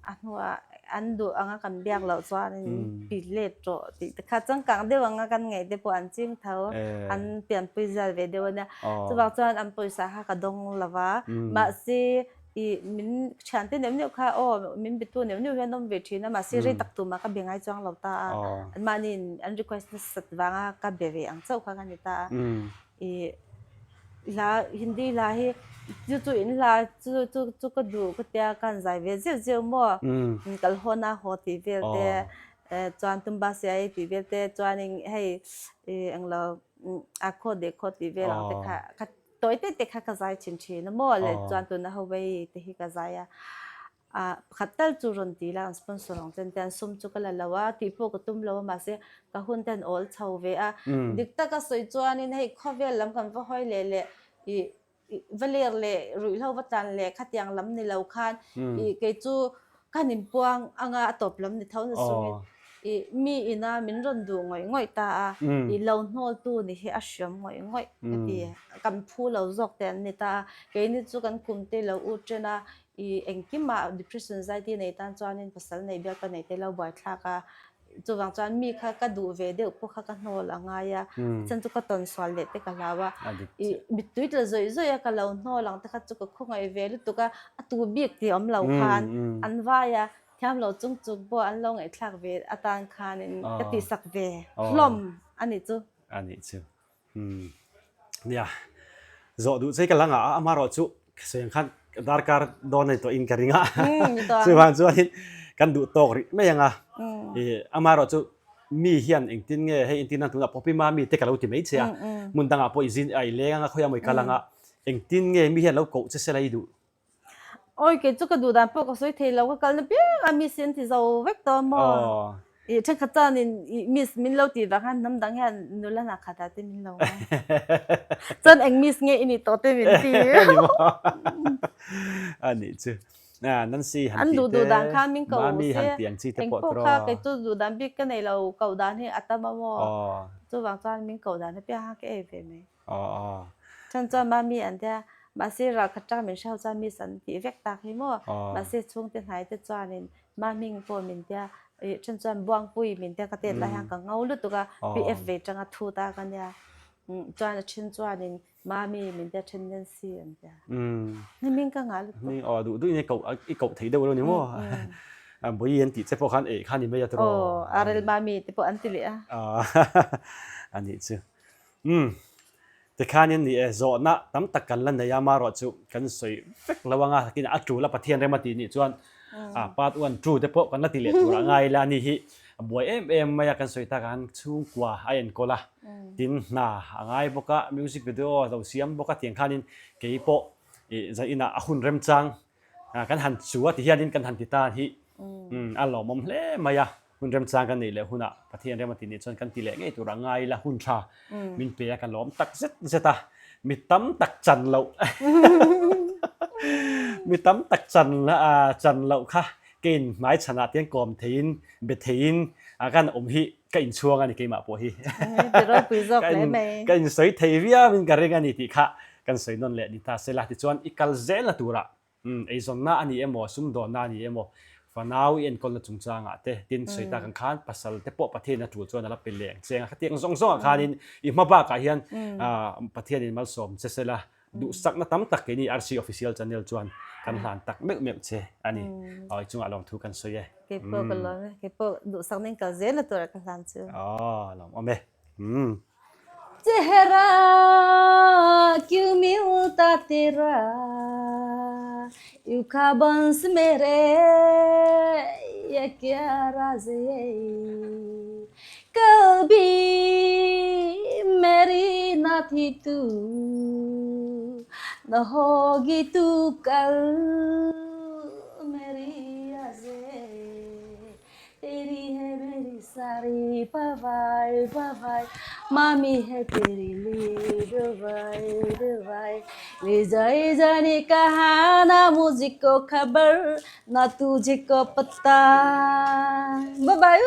Speaker 2: A hnuah an duh anga kan biak loh chuanin pi let rawh tih te kha changkang deuh anga kan ngaih te pawh an ching tho, an pianpui zal ve deuh a nia. Chuvang chuan an pawisa kha ka dawng lo va, mahse i min thiante neuh neuh kha aw min bitu neuh neuh hian awm ve thin a, mahse rei tak tumah ka be ngai chuang lo ta a, anmahniin an request nasat vanga ka be ve ang chauh kha ka ni ta a. I hla Hindi hla hi chu chu in hla chu chu chu ka duh ka tia ka han zai ve zeuh zeuh maw kal haw na haw tih vel te chuan tumba siai tih vel te chuanin hei englo a khaw deh khaw tih vel ang te kha ka tawi te te kha ka zai thin thin a maw leh chuan tuna ho vei te hi ka zai a. Ah pakhat tal chu rawn ti la an sponsor ang chen te an sum chu ka la lo a tih pawh ka tum lo a mahse ka hun te an awl chho ve a dik taka sawi chuanin hei khawvel lam kan va hawi leh leh ih va ler leh ruihhlo va tlan leh khatiang lam ni lo khan ih kei chu ka han inpuang anga a tawp lam ni tho na sungin ih mi ina min rawn duh ngawih ngawih ta a ih lo hnawl tu ni hi a hriam ngawih ngawih ka ti kan phu lo zawk te an ni ta a keini chu kan kum te lo ut ṭhen a I engkimah depression anxiety nei tan chuanin pasal nei bialpa nei te lo buaithlak a, chuvang chuan mi kha ka duh ve deuh pawh kha ka hnawl a ngai a, a chhan chu ka tawn sual leh te ka hlau a, i mittui tla zawih zawih a ka lo hnawl ang te kha chu ka khawngaih ve lutuk a, a tu bik tih awm lo khan an vai a, thiam lo chung chung pawh an lo ngaihthlak ve atan khanin ka tihsak ve hlawm a nih chu.
Speaker 1: A nih chu. Umm nia zawh duh che ka la ngah a amaherawh chu sawi ang khan darkar dawn a ni tawh in ka ring a chuvang chuanin kan duh tawk rih mai ang a ih amaherawh chu mi hian engtin nge hei entir nan tunah pawh pima mi te ka lo ti mai che a hmun dangah pawh i zin a i leng anga khawiah maw i kal anga engtin nge mi hian lo koh che se la i duh
Speaker 2: Awi kei chu ka duh dan pawh ka sawi thei lo ka kalna piang a miss in ti zo vek tawh maw i thenkhat chuan in i miss min lo tih vang khan hnam dang hian nula hna khat ah te min lo ngai chuan eng miss nge i nih tawh te min ti
Speaker 1: a nih chu Nancy han
Speaker 2: an
Speaker 1: tih
Speaker 2: duh
Speaker 1: te
Speaker 2: duh dan khan min ko
Speaker 1: Mami
Speaker 2: se
Speaker 1: han tih ang chi te
Speaker 2: eng
Speaker 1: pawh
Speaker 2: pawh
Speaker 1: tiraw
Speaker 2: kha kei chu duh dan bik ka nei lo koh dan hi a tam a maw chuvang chuan min koh dan apiang kha ka ei ve mai. Chuan chuan mami an tia, mahse ralkhat tang min hreu chuan miss an tih vek tak hi maw? Mahse chhungte hnai te chuanin maming pawh min tia, ih then chuan buangpui min tia ka tet lai hian ka ngo lutuk a, PF ve tanga thu ta ka nia. Chuan a then chuanin Mami min tia then Nancy an tia. Hming ka ngah lutuk.
Speaker 1: Hming aw duh duh in i koh i koh thei deuh lo ni maw? Bawi an tih che pawh khan eh kha ni mai a tiraw?
Speaker 2: Aw Arel Mami te pawh an ti leh a.
Speaker 1: A nih chu. Umm tikhanin ni e zawhna tam tak kan la nei a marawh chu kan sawi vek lo anga takin a tul a Pathian rem a tih nih chuan a part one two te pawh kan la ti leh tur a ngai ila a ni hi a buai em em mai a kan sawi tak ang chhungkua a enkawl a tin hna a ngai bawk a music video a lo siam bawk a tiang khanin kei pawh ih zan inah a hun remchang kan han chu a ti hianin kan han ti ta hi a lawmawm hle mai a. Hun remchang kan neih leh hunah Pathian rem a tih nih chuan kan ti leh ngei tur a ngai ila hun tha min pe a ka lawm tak zet zet a, mi tam tak chan loh mi tam tak chan chan loh kha ka in hmai chhanah te hian kawm theiin be theiin kan awm hi ka inchhuang a ni keimah pawh hi ka in sawi thei viau in ka ring a ni tih kha kan sawi nawn leh ni ta sela tichuan i kal zel na turah Umm, eizawnna a ni emaw, sumdawnna a ni emaw, fanau i enkawlna chungchangah te, tin sawi tak ang khan pasal te pawh Pathianin a tul chuan a la pe leh ang che ang a, khatiang zawng zawngah khanin i hma bakah hian Pathianin malsawm che sela duhsakna tam tak keini RC Official Channel chuan kan hlan tak meuh meuh che a ni. Aw, i chungah lawmthu kan sawi e.
Speaker 2: Keipawh ka lawm e, keipawh duhsakna in kal zel na turah ka hlan chu.
Speaker 1: Aw, lawmawm e. Umm.
Speaker 2: Chehra kyun milta tera yu kha bans mere ye kya raz ye kabhi meri na thi tu na hogi tu kal meri az ye Teri hai meri sari bye bye Mami hai teri le Dubai Dubai Le jaye jane kaha na mujhko khabar na tujhko pata Bye bye.